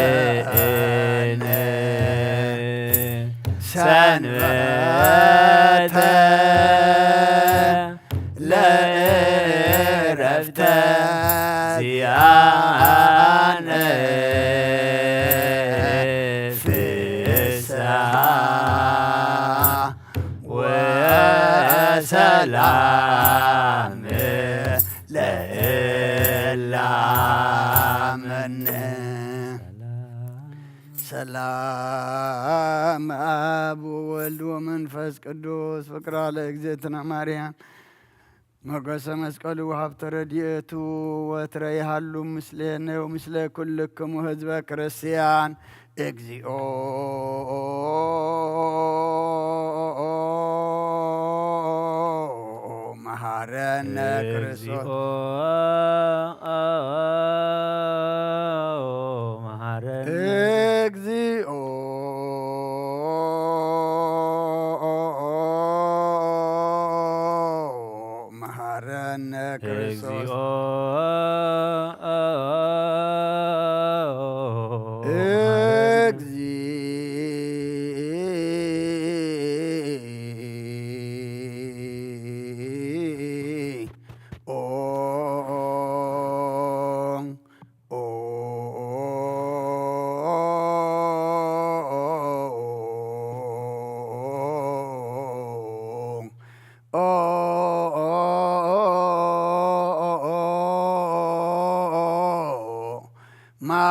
ሰርዓልነ ሰንበተ ለእረፍተ ዚኣነ ፍስሓ ወሰላም ለእላምነ። ሰላም ኣብ ወወልድ ወመንፈስ ቅዱስ ፍቅራ ለእግዝእትነ ማርያም ሞገሰ መስቀሉ ወሃብተ ረድኤቱ ወትረ ይሃሉ ምስሌነ ወምስለ ኩልክሙ ህዝበ ክርስቲያን። እግዚኦ መሐረነ ክርስቶስ። እግዚኦ መሐረነ። እግዚኦ መሐረነ ክርስቶስ። እግዚኦ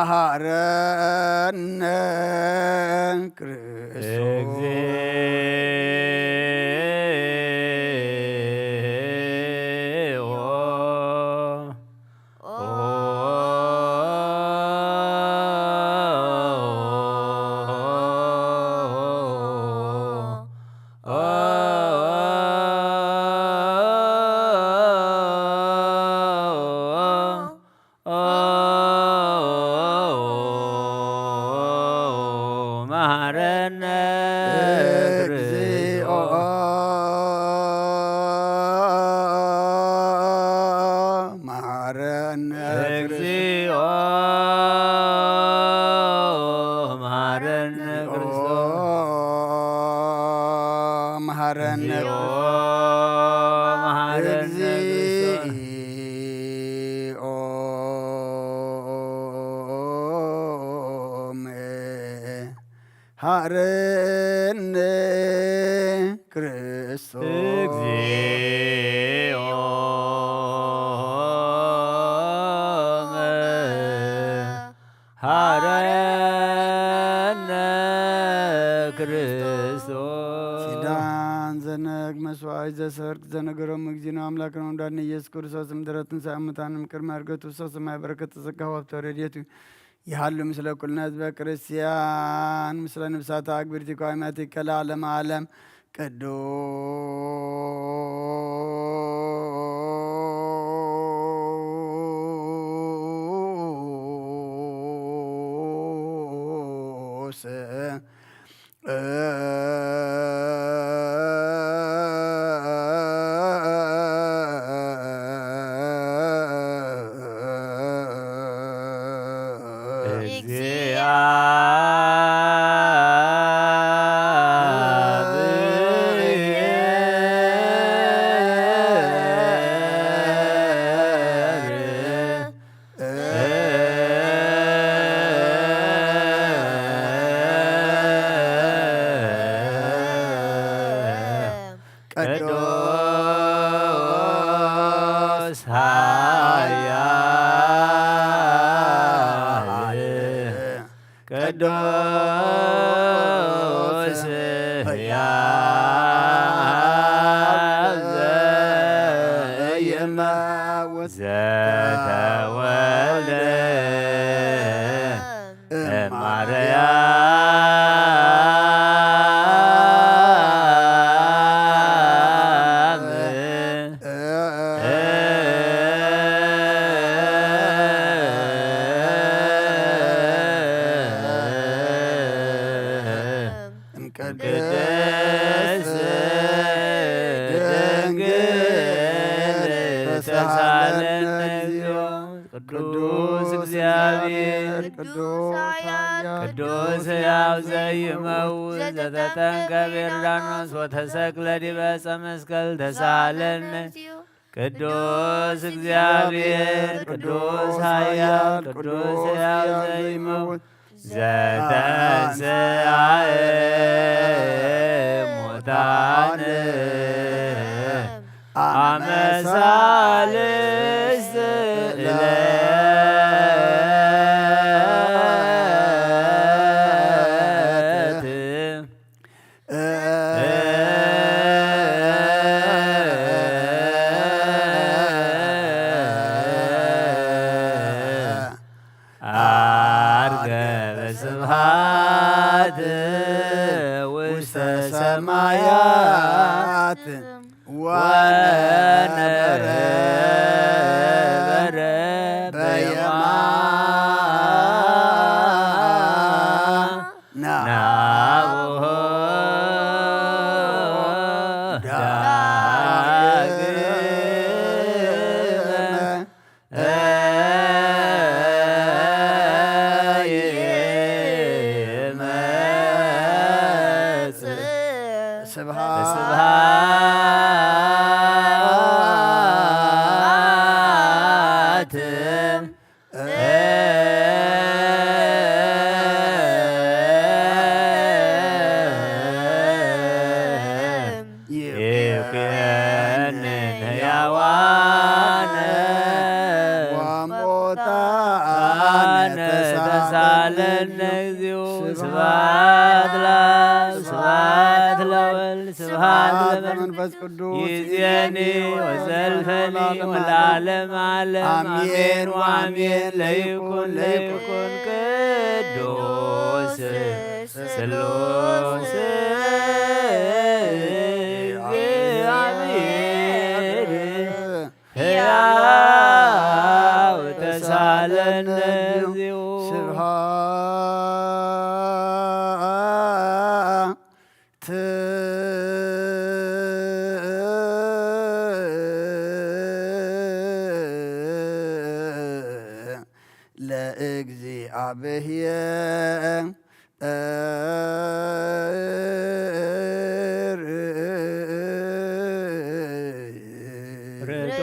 መሐረነ ክርስቶስ። እግዚኦ። መሐረነ እግዚኦ። መሐረነ እግዚኦ። መሐረነ ክርስቶስ። መሐረነ እግዚኦ። መሐረነ ክርስቶስ። እግዚኦ መሐረነ ክርስቶስ። እግዚኦ መሐረነ ክርስቶስ። ኪዳን ዘነግ መስዋዕት ዘሰርቅ ዘነገሮም እግዚእነ አምላክነ ወመድኃኒነ ኢየሱስ ክርስቶስ ምድረ ትንሣኤ እሙታን እምቅድመ ዕርገቱ ውስተ ሰማይ በረከተ ጸጋ ወሀብተ ረድኤቱ ይሃሉ ምስለ ኩልነ ህዝበ ክርስቲያን ምስለ ነፍሳተ አግብርቲከ ወአማቲከ ለዓለመ ዓለም። ቅዱስ ቅዱስ ኃያል ቅዱስ ሕያው ዘይመውት ዘተወልደ እማርያም እምቅድስት ድንግል ቅዱስ ሕያው ዘይመውት ዘተጠምቀ በዮርዳኖስ ወተሰቅለ ዲበ ዕፀ መስቀል ተሳለነ። ቅዱስ እግዚአብሔር ቅዱስ ኃያል ቅዱስ ሕያው ዘይመውት ዘተንሥአ እሙታን አመ ሣልስት ዕለት ዐርገ በስብሐት ውስተ ሰማያት ወነበረ በየማናሁ ዳግመ ይመጽእ። ስብሐት ይኩነን ሕያዋነ ወሙታነ ተሳለነ እግዚኦ። ስብሐት ለአብ፣ ስብሐት ለወልድ፣ ስብሐት ለመንፈስ ቅዱስ ይእዜኒ ወዘልፈኒ ወለዓለመ ዓለም አሜን ወአሜን። ለይኩን ለይኩን ቅዱስ ስሉስ እግዚአብሔር ሕያው ተሳለነ እግዚኦ። ስብሐት ለእግዚአብሔር ርቶ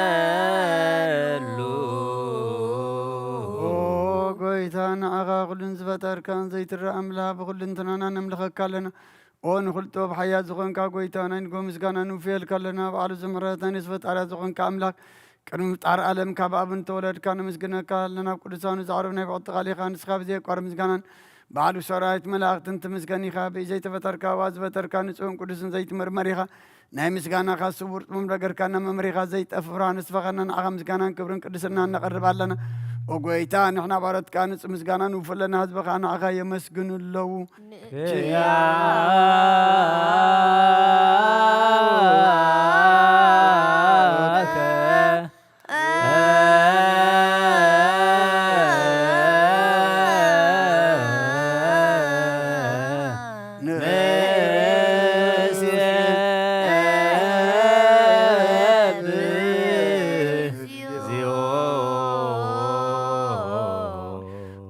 ይደሉ። ኦ ጎይታ፣ ንዓኻ ኩሉን ዝፈጠርካን ዘይትረኣ ኣምላኽ ብኹልንትናና ነምልኸካ ኣለና። ኦ ንኹሉ ጥበብ ሓያል ዝኾንካ ጎይታ፣ ናይ ንጎ ምስጋና ንውፍየልካ ኣለና። ባዕሉ ዝምሕረት ናይ ነፍሲ ፈጣርያ ዝኾንካ ኣምላኽ፣ ቅድሚ ምፍጣር ዓለም ካብ ኣብ እንተወለድካ ነመስግነካ ኣለና። ኣብ ቅዱሳኑ ዘዕረብ ናይ ብቕጥቃሊኻ ንስኻ ብዘየቋርጥ ምስጋናን ባዕሉ ሰራዊት መላእኽትን ትምስገን ኢኻ። ብኢድ ዘይተፈጠርካ፣ ብኣፍ ዝፈጠርካ፣ ንጹህን ቅዱስን ዘይትምርመር ኢኻ። ናይ ምስጋናኻ ስውር ጽሙም ነገርካ እናመምሪኻ ዘይጠፍእ ብርሃን ንስፈኻና ንዓኻ ምስጋናን ክብርን ቅድስና እነቐርብ ኣለና። ኦ ጎይታ፣ ንሕና ባሮትካ ንጹህ ምስጋና ንውፉለና ህዝብኻ ንዓኻ የመስግኑ ኣለዉ።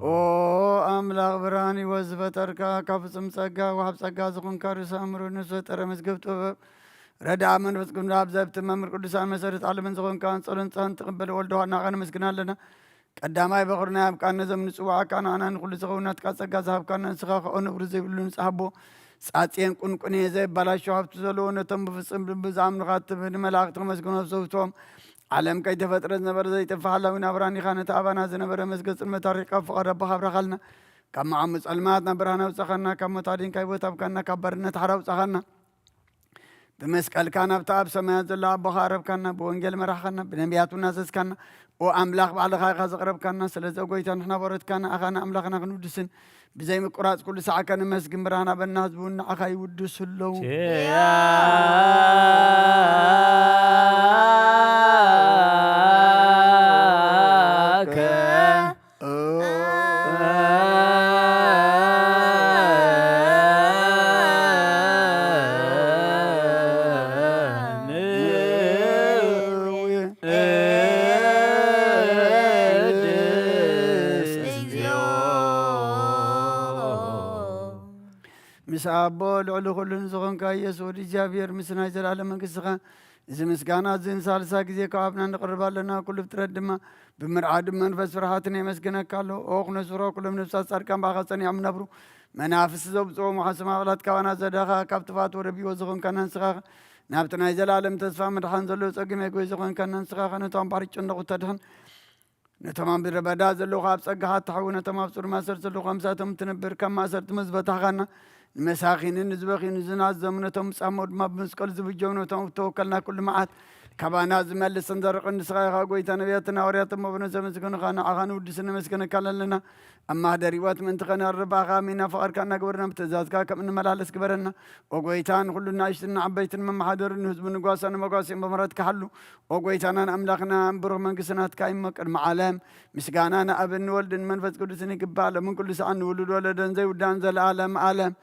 ኦ ኣምላኽ ብርሃን ህይወት ዝፈጠርካ፣ ካብ ፍጹም ጸጋ ወሃብ ጸጋ ዝኾንካ ርእሰ ኣእምሮ ንዝፈጠረ መዝገብ ጥበብ ረድኣ መንፈስ ቅዱስ ኣብ ዘብቲ መምህር ቅዱሳን መሰረት ዓለምን ዝኾንካ ጸሎን ጸሎትን ትቕበል ወልዶ ናኻ ነመስግና ኣለና። ቀዳማይ በኹርና ኣብ ቃል ነዞም ንጽዋዓካ ንዓና ንኹሉ ዝኸውን ናትካ ጸጋ ዝሃብካና ንስኻ ከኦ ነብሪ ዘይብሉ ንጽሓቦ ጻጽየን ቁንቁኔ ዘይባላሾ ሃብቲ ዘለዎ ነቶም ብፍጹም ልቢ ዝኣምኑኻ ትምህድ መላእኽቲ ከመስግኖ ዘውትዎም ዓለም ከይተፈጥረ ዝነበረ ዘይጠፍእ ሓላዊ ናብራን ኢኻ። ነቲ ኣባና ዝነበረ መዝገብ ጽልመት ኣሪቕካ ፍቓድ ኣቦኻ ኣብራኻልና። ካብ መዓሙ ጸልማት ናብ ብርሃን ኣውጻኻና። ካብ ሞት ኣዲንካ ህይወት ኣብካና። ካብ ባርነት ሓራ ኣውጻኻና። ብመስቀልካ ናብቲ ኣብ ሰማያት ዘሎ ኣቦኻ ኣረብካና። ብወንጌል መራሕኻና። ብነቢያት እውን ኣዘዝካና። ኦ ኣምላኽ ባዕልኻ ኢኻ ዘቕረብካና። ስለዚ ኦ ጎይታ ንሕና ባሮትካ ንኣኻ ንኣምላኽና ክንውድስን ብዘይ ምቁራጽ ኩሉ ሳዕ ከነመስግን ብርሃን ኣበና ህዝቢ እውን ንዓኻ ይውድሱ ኣለዉ። ኪያከ ምስ ኣቦ ልዕሊ ኩሉ ንዝኾንካ ኢየሱስ ወዲ እግዚኣብሔር ምስ ናይ ዘላለም መንግስትኻ እዚ ምስጋና እዚ ንሳልሳ ግዜ ካብ ኣብና ንቕርብ ኣለና። ኩሉ ፍጥረት ድማ ብምርዓድ መንፈስ ፍርሃትን የመስግነካ ኣሎ። ኦ ክነስሮ ኩሎም ነፍሳት ጻድቃን ብኣኻ ጸኒዖም ነብሩ። መናፍስቲ ዘውፅኦ መሓሰማ ቃላት ካባና ዘዳኻ ካብ ጥፋት ወደቢዎ ዝኾንካና ንስኻ ናብቲ ናይ ዘላለም ተስፋ ምድሓን ዘሎ ጸግም የጎይ ዝኾንካና ንስኻ ነቶም ባሕሪ ጨንደቑ ተድሕን ነቶም ኣብ ምድረ በዳ ዘለዉ ኣብ ጸጋኻ እተሕዊ፣ ነቶም ኣብ ጽሩይ ማእሰርቲ ዘለዉ ከምሳቶም ትነብር፣ ካብ ማእሰርቲ ምስ በታሕኻና፣ ንመሳኺንን ንዝበኽዩን ንዝናዘሙ፣ ነቶም ዝጻመው ድማ ብመስቀሉ ዝብጀው፣ ነቶም እተወከልና ኩሉ መዓት ካባና ዝመልስን ዘርቕን ንስኻ ኢኻ። ጎይታ፣ ነቢያትን ሃዋርያትን እሞ ብነዘ ምስግኑኻ ንዓኻ ንውድስን ነመስግነካ ኣለና። ኣብ ማህደር ህይወት ምእንቲ ኸነርብ ብኣኻ ኣሚና ፍቓድካ እናገበርና ብትእዛዝካ ከም እንመላለስ ግበረና። ኦ ጎይታ፣ ንኹሉ ንኣሽቱን ንዓበይትን መመሓደሩ ንህዝቡ ንጓሳ ንመጓሲኦም ብምሕረትካ ሓሉ። ኦ ጎይታናን ኣምላኽና፣ ብሩኽ መንግስቲ ናትካ እዩ እሞ ቅድሚ ዓለም። ምስጋና ንኣብን ንወልድን መንፈስ ቅዱስን ይግባእ፣ ሎምን ኩሉ ሰዓት ንውሉድ ወለደን ዘይውዳእን ዘለዓለም ዓለም።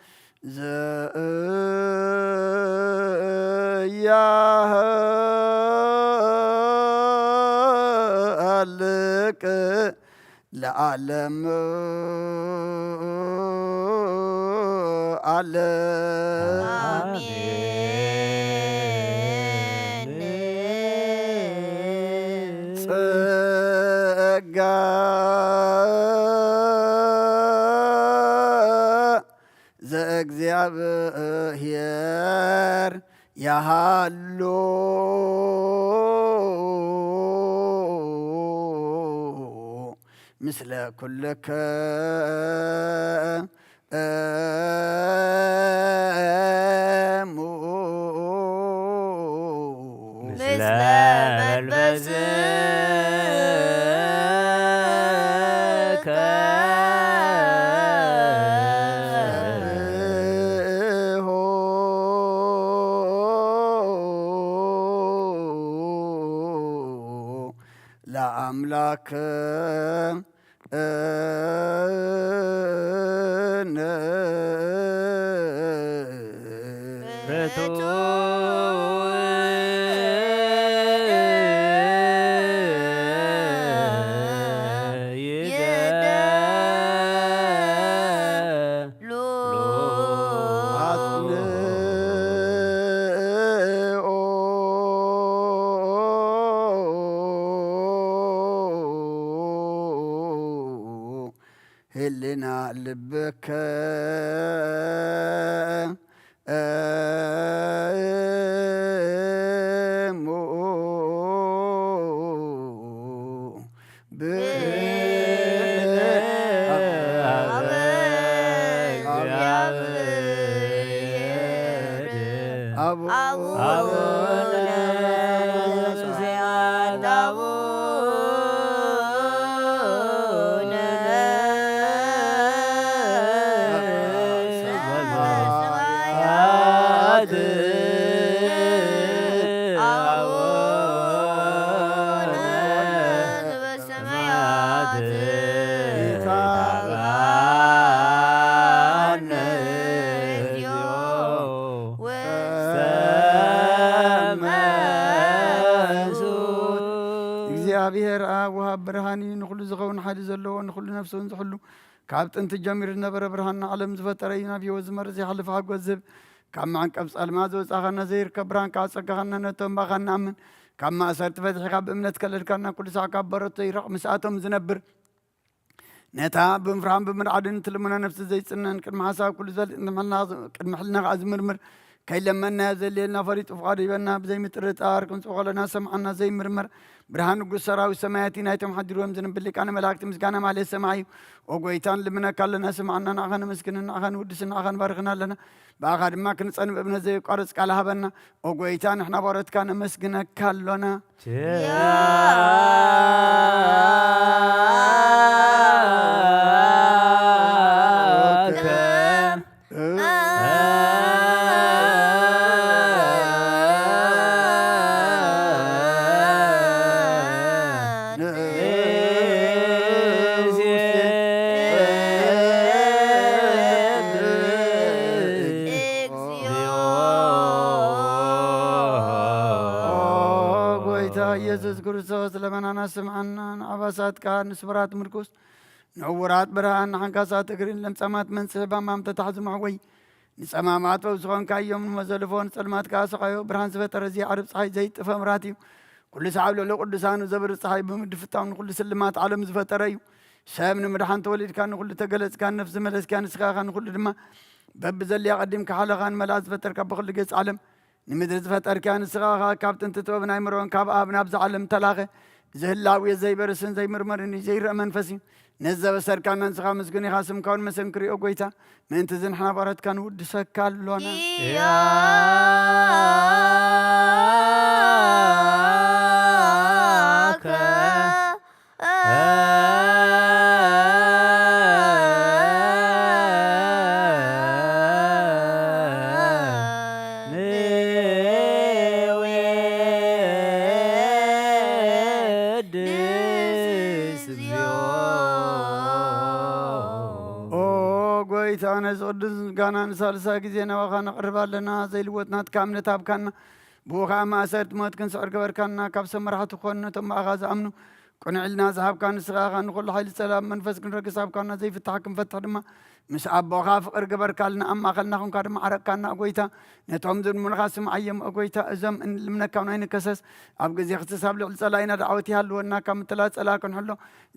ዘያሃልቅ ለዓለም ዓለም። ኣሜን። ጸጋ ዘእግዚኣብሔር ያሃሉ ምስለ ኩልከ እሙ። ምስለ መንፈስከ ለአምላክ እነ ርቱ ይደ ሉ አጽንኦ ህልና ልብከ እሙ። ሰማያት ይትባረክ ይትባረክ ስምከ። እግዚኦ ውስተ መንሱት። እግዚኣብሔር ኣብ ወሃብ ብርሃን እዩ፣ ንኹሉ ዝኸውን ሓይሊ ዘለዎ፣ ንኹሉ ነፍሲ እውን ዝሕሉ፣ ካብ ጥንቲ ጀሚሩ ዝነበረ ብርሃን ንዓለም ዝፈጠረ እዩ። ናብ ህይወት ዝመርሕ ዘይሓልፍ ሓጎስ ዝህብ፣ ካብ መዕንቀፍ ጸልማት ዘውጻኻና ዘይርከብ ብርሃን ከዓ ጸጋኻና ነቶም ብኣኻ ንኣምን። ካብ ማእሰርቲ ፈቲሕካ ብእምነት ከለልካና፣ ኩሉ ሳዕ ካብ በረቶ ይርቕ፣ ምስኣቶም ዝነብር፣ ነታ ብምፍርሃን ብምርዓድን ትልምኖ ነፍሲ ዘይጽነን፣ ቅድሚ ሓሳብ ኩሉ ዘል-፣ ቅድሚ ሕልና፣ ቅድሚ ሕልና ከኣ ዝምርምር፣ ከይለመንናዮ ዘድልየልና ፈሊጡ ፍቓዱ ሂበና። ብዘይምጥርጣር ክንጽኡ ከለና ሰምዓና ዘይምርመር ብርሃን ንጉስ ሰራዊት ሰማያት እዩ። ናይቶም ሓዲርዎም ዝነብር ሊቃነ መላእክቲ ምስጋና ማህሌት ሰማዕ እዩ። ኦ ጎይታ ንልምነካ ኣለና፣ ስምዓና፣ ንዓኻ ነመስግንን፣ ንዓኻ ንውድስን፣ ንዓኻ ንባርኽን ኣለና። ብኣኻ ድማ ክንጸንብ እምነት ዘየቋርጽ ቃል ሃበና። ኦ ጎይታ፣ ንሕና ባሮትካ ነመስግነካ ኣሎና። ቸርነትከ ጎይታ ኢየሱስ ክርስቶስ፣ ለመናና ስምዓና፣ ንዓባሳትካ ንስብራት ምርኩስ፣ ንዕውራት ብርሃን፣ ንሓንካሳት እግርን ለምጻማት መንጽሂ ባማም ተታሕዚ መሕወይ፣ ንጸማማት ፈውሲ ኾንካዮም፣ ንመዘልፎ ንጸልማት ከኣ ሰቓዮ። ብርሃን ዝፈጠረ እዚ ዓርብ ጸሓይ ዘይጥፈ ምራት እዩ። ኩሉ ሰዓብ ልዕሊ ቅዱሳኑ ዘብርህ ጸሓይ ብምድፍታው ንኹሉ ስልማት ዓለም ዝፈጠረ እዩ። ሰብ ንምድሓን ተወሊድካ፣ ንኹሉ ተገለጽካ፣ ነፍሲ መለስካ፣ ንስኻ ኸኣ ንኹሉ ድማ በብዘድልያ ቀዲምካ ሓለኻ ንመልኣ ዝፈጠርካ ብኹሉ ገጽ ዓለም ንምድሪ ዝፈጠርካ ንስኻ ኸኣ ካብ ጥንቲ ጥበብን ኣይምሮን ካብ ኣብ ናብዛ ዓለም ተላኸ። እዚ ህላዌ ዘይበርስን ዘይምርመርን እዩ፣ ዘይረአ መንፈስ እዩ። ነዚ ዘበሰርካና ንስኻ ምስጉን ኢኻ፣ ስምካ እውን መሰንክር እዩ፣ ኦ ጐይታ። ምእንቲ እዚ ንሕና ባሮትካ ንውድሰካ ኣሎና። ኪያከ ንውድስ እግዚኦ። ኦ ጐይታ፣ ነዚ ቅዱስ ምስጋና ንሳልሳይ ግዜ ናባኻ ነቕርብ ኣለና። ዘይልወጥ ናትካ እምነት ሃብካና። ብኡ ኸኣ ማእሰርቲ ሞት ክንስዕር ገበርካና። ካብ ሰብ መራሕቲ ክኾኑ ነቶም ብኣኻ ዝኣምኑ ቅኑዕ ኢልና ዝሃብካ ንስኻ ኢኻ። ንኹሉ ሓይሊ ጸላም መንፈስ ክንረግጽ ሃብካና። ዘይፍታሕ ክንፈትሕ ድማ ምስ ኣቦኻ ፍቕሪ ገበርካልና። ኣብ ማእከልና ኹንካ ድማ ዓረቅካና፣ ኦ ጐይታ። ነቶም ዝልምኑኻ ስምዓዮም፣ ኦ ጐይታ። እዞም እንልምነካ እውን ኣይንከሰስ። ኣብ ግዜ ክስስ ኣብ ልዕሊ ጸላኢና ደዓወት ይሃልወና። ካብ ምትላል ጸላኢ ክንሕሎ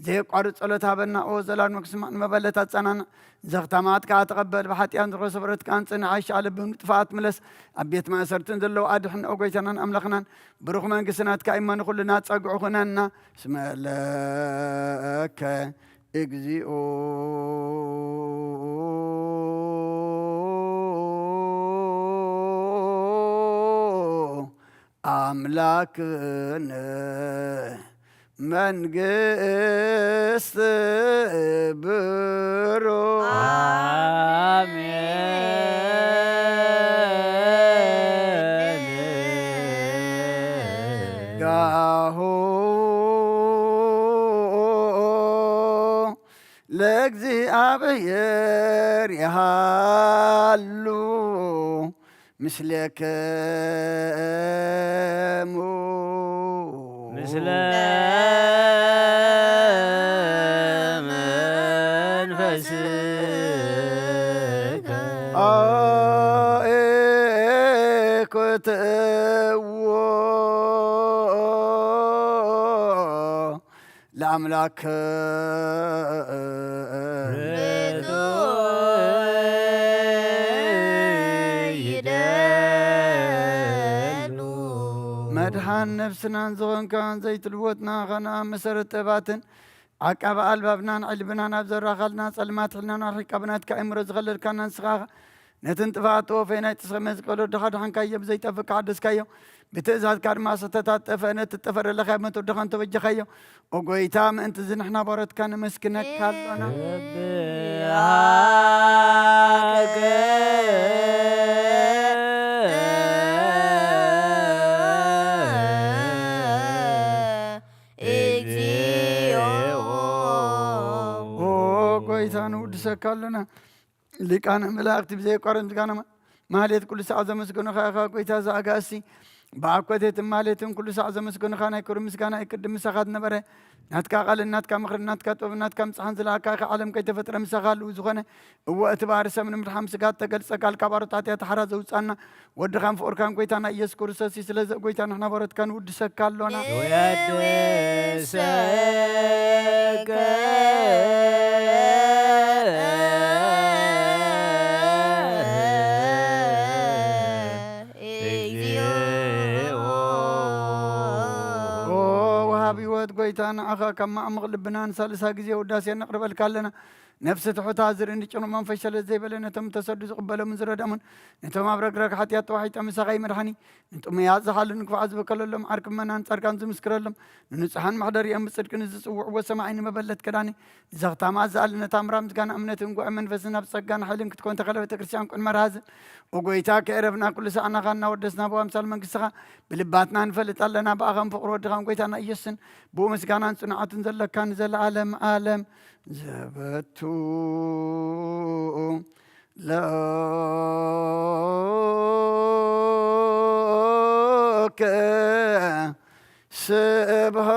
ዘየቋርጽ ጸሎት ሃበና። ኦ ዘላለም ክስማዕ ንመበለት ኣጸናንዕ። ዘኽታማት ከኣ ተቐበል። ብሓጢኣን ዝረኸበ ስብረት ከኣ ንጽንዕ ኣይሻ ልብን ጥፍኣት ምለስ። ኣብ ቤት ማእሰርትን ዘለዉ ኣድሕን፣ ኦ ጐይታናን ኣምላኽናን። ብሩኽ መንግስቲ ናትካ እሞ ንኹልና ጸግዑ ኹነና። እስመ ለከ እግዚኦ ኣምላክነ መንግስት ብሩክ። አሜን። ጋሁ ለእግዚኣብሔር ይሃሉ ምስሌክሙ። ምስለ መንፈስከ። አእኩትዎ ለአምላክ ርቱዕ ይደሉ። መድሓን ነፍስናን ዝኾንካን ዘይትልወጥና ኸና መሰረት ጥበባትን ዓቃቢ ኣልባብናን ዕልብናን ኣብ ዘራኻልና ጸልማት ሕልናን ኣርሒቃ ብናትካ ኣእምሮ ዝኸለልካና ንስኻ ነትን ጥፍኣት ተወፈይ ናይ ጥስኺ መስቀል ወድኻ ድሓንካዮ፣ ብዘይጠፍእ ከሓደስካዮ፣ ብትእዛዝካ ድማ ዝተታጠፈ ነቲ ጠፈር ለኻዮ መት ወድኻ እንተበጀኻዮ። ኦ ጐይታ፣ ምእንቲ እዚ ንሕና ባሮትካ ነመስግነካ ኣሎና። ስብሐት እግዚኦ። ኦ ጐይታ፣ ንውድሰካ ኣሎና። ሊቃነ መላእክቲ ብዘየቋርጽ ምስጋና ማ-፣ ማህሌት ኩሉ ሳዕ ዘመስገኑኻ ኢኻ። ጐይታ ዘኣጋእዝቲ ብኣኮቴትን ማህሌትን ኩሉ ሳዕ ዘመስገኑኻ ናይ ክብሪ ምስጋና እዩ። ቅድም ምሳኻ ዝነበረ ናትካ ቃልን ናትካ ምኽርን ናትካ ጥበብን ናትካ ምጽሓን ዝለኣካ ኢኻ። ዓለም ከይተፈጥረ ምሳኻ ኣለዉ። ዝኾነ እወ እቲ ባህሪ ሰብ ንምድሓን ስጋ እተገልጸ ቃል ካብ ኣሮት ሓጢኣት ሓራ ዘውጻና ወድኻን ፍቑርካን ጐይታና ኢየሱስ ክርስቶስ እዩ። ስለዚ ጐይታ ንሕና ባሮትካ ንውድሰካ ኣሎና። ንወድሰከ እግዚኦ። ኦ ወሃብ ህይወት ጐይታ፣ ንዓኻ ካብ ማዕሙቕ ልብና ንሳልሳ ግዜ ውዳሴ ነቕርበልካ ኣለና። ነፍሲ ትሑት ኣዝርእን ጭኑቕ መንፈስ ሸለል ዘይበለ ነቶም ተሰዱ ዝቕበሎምን ዝረድኦምን፣ ነቶም ኣብ ረግረግ ሓጢኣት ተዋሒጦም ምሳኻ ይመድሓኒ፣ ንጥሙያት ዝሓሉ ንክፉዓት ዝበከለሎም ዓርኪ ምእመናን ጻድቃን ዝምስክረሎም፣ ንንጹሓን መሕደሪኦም ብጽድቂ ንዝጽውዕዎ ሰማዒ ንመበለት ክዳኒ፣ ንዘኽታማት ዝኣሊ ነታ ምራ ምስጋና እምነትን ጉባኤ መንፈስን ኣብ ጸጋን ሓይልን ክትኮን ተኸለ ቤተ ክርስቲያን ቅን መርሃዝን። ኦ ጐይታ ከየረፍና ኩሉ ሳዕ ናኻ እናወደስና ብኣምሳል መንግስትኻ ብልባትና ንፈልጥ ኣለና። ብኣኻን ፍቕሪ ወድኻን ጐይታና ኢየሱስን ብኡ ምስጋናን ጽንዓትን ዘለካ ንዘለኣለም ዓለም። ዘበቱ ለከ ስብሐ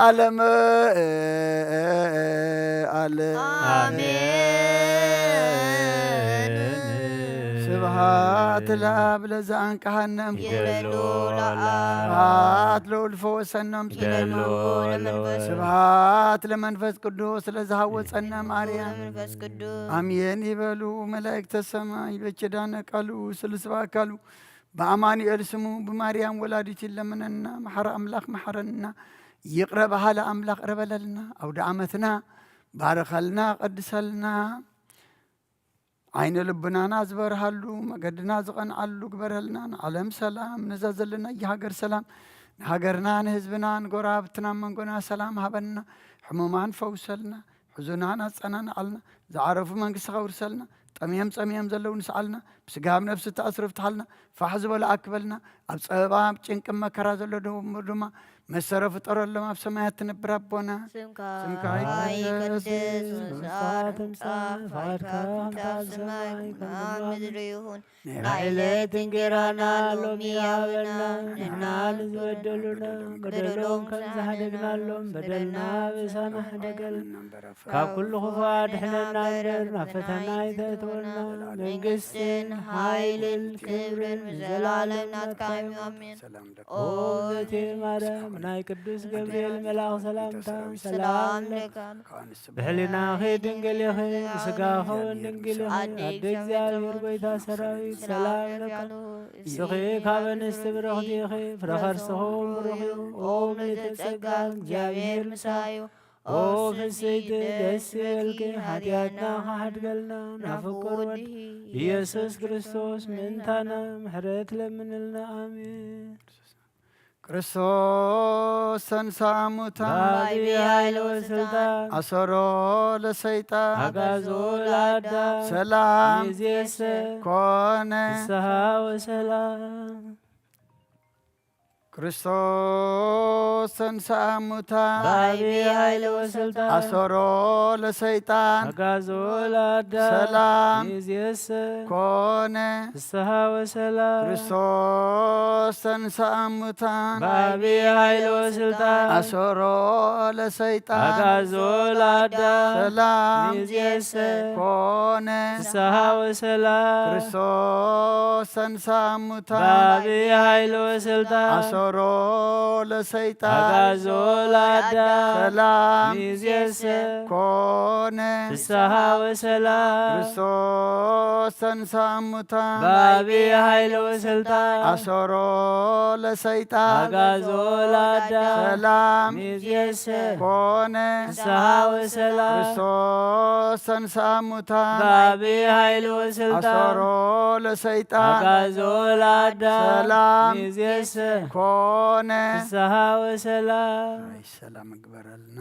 ዓለም ኣለ። ኣሜን። ስብሐት ለኣብ ለዘ ኣንቀሐነ እምኩሉ። ይደሎ ለኣብ። ስብሐት ለወልድ ፈወሰነ እምኩሉ። ይደሎ ለመንፈስ። ስብሐት ለመንፈስ ቅዱስ ለዘሃወፀነ ማርያም። መንፈስ ቅዱስ። ኣሜን ይበሉ መላእክተ ሰማይ በኪዳነ ቃሉ ስልስባ አካሉ በአማኑኤል ስሙ ብማርያም ወላዲት ይለምነና። መሐረ አምላክ መሐረና፣ ይቅረ በሃለ አምላክ ቅረ በለልና። አውደ ዓመትና ባርከልና፣ ቀድሰልና። ዓይነ ልብናና ዝበርሃሉ፣ መገድና ዝቐንዓሉ ግበረልና። ንዓለም ሰላም፣ ነዛ ዘለናያ ሃገር ሰላም፣ ንሃገርና፣ ንህዝብና፣ ንጎረባብትና፣ መንጎና ሰላም ሃበና። ሕሙማን ፈውሰልና፣ ሕዙናን ኣጸናንዓልና፣ ዝዓረፉ መንግስቲ ከውርሰልና፣ ጠምዮም ጸሚዮም ዘለዉ ንስዓልና፣ ብስጋ ኣብ ነፍሲ ተኣስሩ ፍትሓልና፣ ፋሕ ዝበሉ ኣክበልና፣ ኣብ ጸበባ ኣብ ጭንቂ መከራ ዘሎ ደንበሩ ድማ መሰረ ፍጠረሎም፣ ኣብ ሰማያት ትነብር ኣቦና። ስምካ ስምካ ይትቀደስ፣ ይትቀደስ፣ መንግስትኻ መንግስትኻ ትምጻእ፣ ትምጻእ፣ ፈቃድካ ፈቃድካ ከም ኣብ ሰማይ ከምኡ ኣብ ከምኡ ኣብ ምድሪ ይኹን። ናይ ዕለት እንጌራና ሎሚ ሃበና፣ ንሕና ንዝበደሉና በደሎም ከም ዝሓደግናሎም በደልና በደልና በሳና ሓደገልና። ካብ ኩሉ ክፉእ ኣድሕነና እምበር ናብ ፈተና ኣይተእትወና። መንግስትን ሓይልን ክብርን ንዘለኣለም ናትካ እዩ። ኣሜን። ሰላም ለኪ ኦ እግዝእትየ ማርያም፣ ናይ ቅዱስ ገብርኤል መልኣኽ ሰላምታ ሰላም ሰላም ለኪ። ለኪ። ብሕሊናኺ ድንግል ኢኺ፣ ብስጋኺ እውን ድንግል ኢኺ። ኣደ ኣደ እግዚኣብሔር እግዚኣብሔር፣ ጎይታ ሰራዊት፣ ሰላም ሰላም ለኪ። ለኪ። ንስኺ ካብ ኣንስቲ ብርኽቲ ኢኺ፣ ፍረ ከርስኺ እውን ብሩኽ እዩ። ኦ ምልዕተ ጸጋ፣ እግዚኣብሔር ምሳኺ እዩ። ኦ ፍስሕቲ ደስ ይበልኪ፣ ሓጢኣትና ክሓድገልና ናብ ፍቁር ወዲ ኢየሱስ ክርስቶስ ምእንታና ምሕረት ለምንልና። ኣሜን። ክርስቶስ ተንሥአ እሙታን በአቢይ ኃይል ወስልጣን አሰሮ ለሰይጣን አግዓዞ ለአዳም ሰላም ሚዜሰ ኮነ። ፍስሐ ወሰላም። ክርስቶስ ተንሥአ እሙታን በአቢይ ኃይል ወስልጣን አሰሮ ለሰይጣን አግዓዞ ለአዳም ሰላም ሚዜሰ ኮነ። ፍስሐ ወሰላም። ክርስቶስ ተንሥአ እሙታን በአቢይ ኃይል ወስልጣን አሰሮ ለሰይጣን አግዓዞ ለአዳም ሰላም ሚዜሰ ኮነ። ፍስሐ ወሰላም። ክርስቶስ ተንሥአ እሙታን በአቢይ ኃይል ወስልጣን አሰሮ ለሰይጣን አግዓዞ ለአዳም ሰላም ሚዜሰ ኮነ። ፍስሐ ወሰላም። ክርስቶስ ተንሥአ እሙታን በአቢይ ኃይል ወስልጣን አሰሮ ለሰይጣን አግዓዞ ለአዳም ሰላም ሚዜሰ ኮነ። ፍስሐ ወሰላም። ክርስቶስ ተንሥአ እሙታን በአቢይ ኃይል ወስልጣን አሰሮ ለሰይጣን አግዓዞ ለአዳም ሰላም ሚዜሰ ኮነ። ፍስሐ ወሰላም። ናይ ሰላም እግበረልና።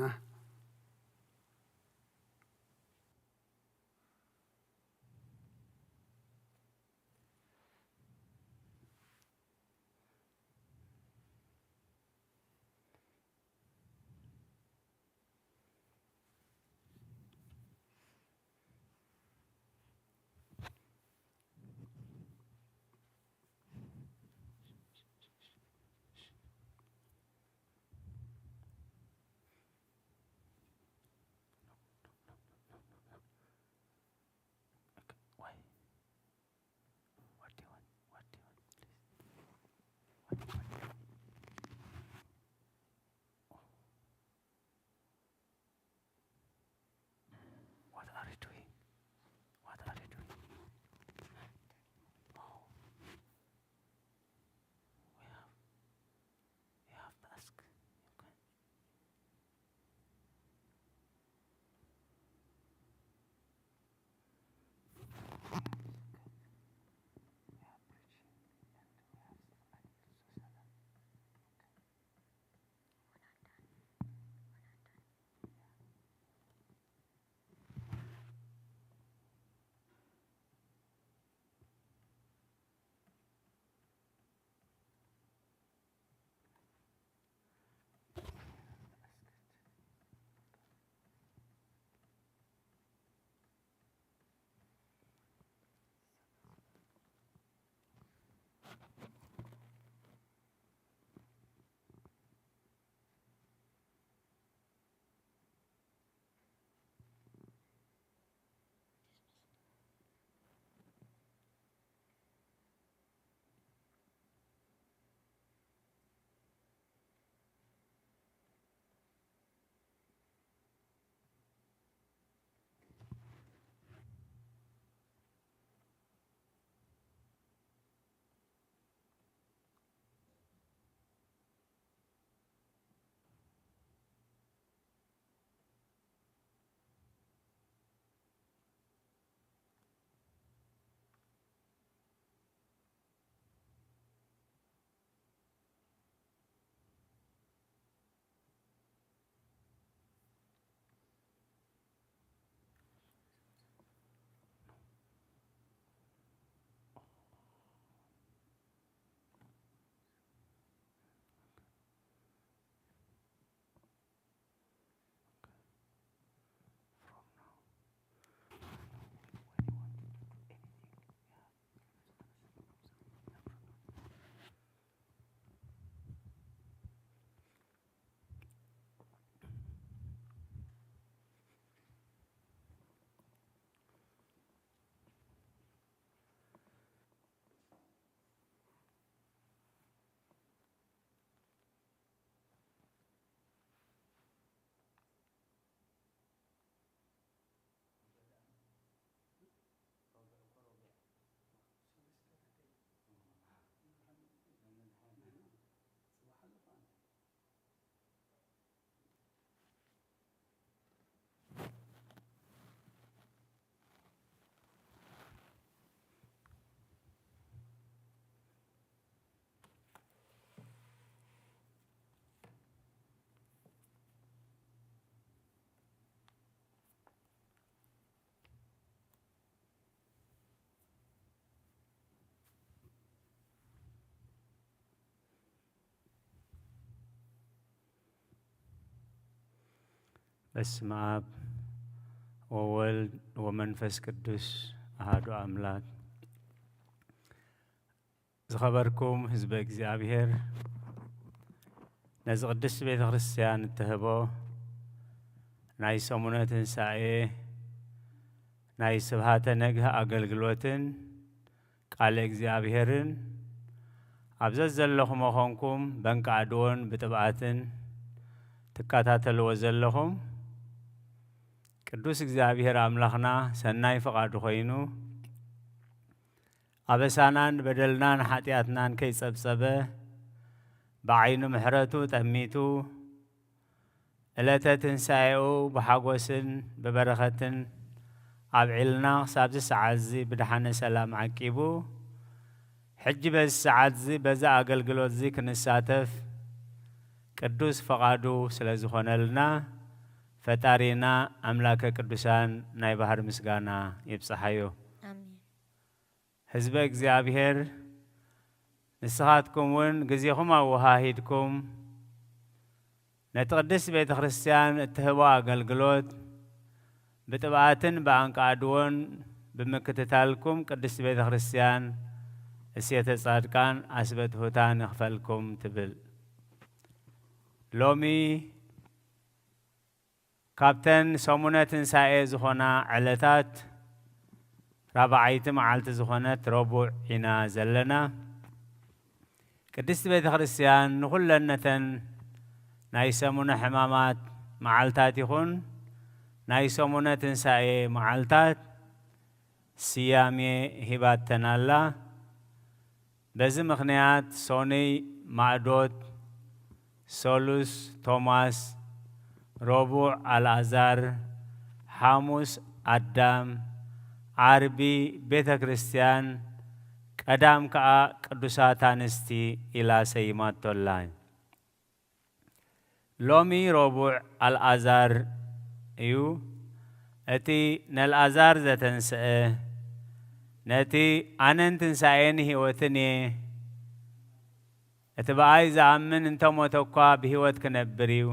በስመ አብ ወወልድ ወመንፈስ ቅዱስ አሐዱ አምላክ። ዝኸበርኩም ህዝበ እግዚኣብሔር፣ ነዚ ቅድስት ቤተ ክርስቲያን እትህቦ ናይ ሰሙነ ትንሳኤ ናይ ስብሃተ ነግህ ኣገልግሎትን ቃለ እግዚኣብሔርን ኣብ ዘዘለኹሞ ኾንኩም በንቃዕድዎን ብጥብኣትን ትከታተልዎ ዘለኹም፣ ቅዱስ እግዚኣብሔር ኣምላኽና ሰናይ ፍቓዱ ኾይኑ፣ ኣበሳናን በደልናን ሓጢኣትናን ከይጸብጸበ፣ ብዓይኑ ምሕረቱ ጠሚቱ፣ ዕለተ ትንሳኤኡ ብሓጎስን ብበረኸትን ኣብዒልና፣ ክሳብዚ ሰዓት እዚ ብደሓነ ሰላም ዓቂቡ፣ ሕጂ በዚ ሰዓት እዚ በዚ ኣገልግሎት እዚ ክንሳተፍ ቅዱስ ፈቓዱ ስለ ዝኾነልና፣ ፈጣሪና ኣምላከ ቅዱሳን ናይ ባህር ምስጋና ይብጽሓዮ። ኣሜን። ህዝበ እግዚኣብሔር፣ ንስኻትኩም እውን ግዜኹም ኣወሃሂድኩም ነቲ ቅድስት ቤተ ክርስቲያን እትህቦ ኣገልግሎት ብጥብኣትን ብኣንቃዕድዎን ብምክትታልኩም ቅድስት ቤተ ክርስቲያን እሴተ ጻድቃን ኣስበትሁታን ይኽፈልኩም ትብል። ሎሚ ካብተን ሰሙነ ትንሳኤ ዝኾና ዕለታት ራብዓይቲ መዓልቲ ዝኾነት ረቡዕ ኢና ዘለና። ቅድስቲ ቤተ ክርስቲያን ንኹለን ነተን ናይ ሰሙነ ሕማማት መዓልታት ይኹን ናይ ሰሙነ ትንሳኤ መዓልታት ስያሜ ሂባተን ኣላ። በዚ ምኽንያት ሶኑይ ማእዶት፣ ሰሉስ ቶማስ፣ ረቡዕ ኣልኣዛር፣ ሓሙስ ኣዳም፣ ዓርቢ ቤተ ክርስቲያን፣ ቀዳም ከኣ ቅዱሳት ኣንስቲ ኢላ ሰይማቶ ኣላ። ሎሚ ረቡዕ ኣልኣዛር እዩ። እቲ ነልኣዛር ዘተንስአ፣ ነቲ ኣነን ትንሳኤን ህይወትን እየ፣ እቲ ብኣይ ዝኣምን እንተ ሞተ እኳ ብህይወት ክነብር እዩ፣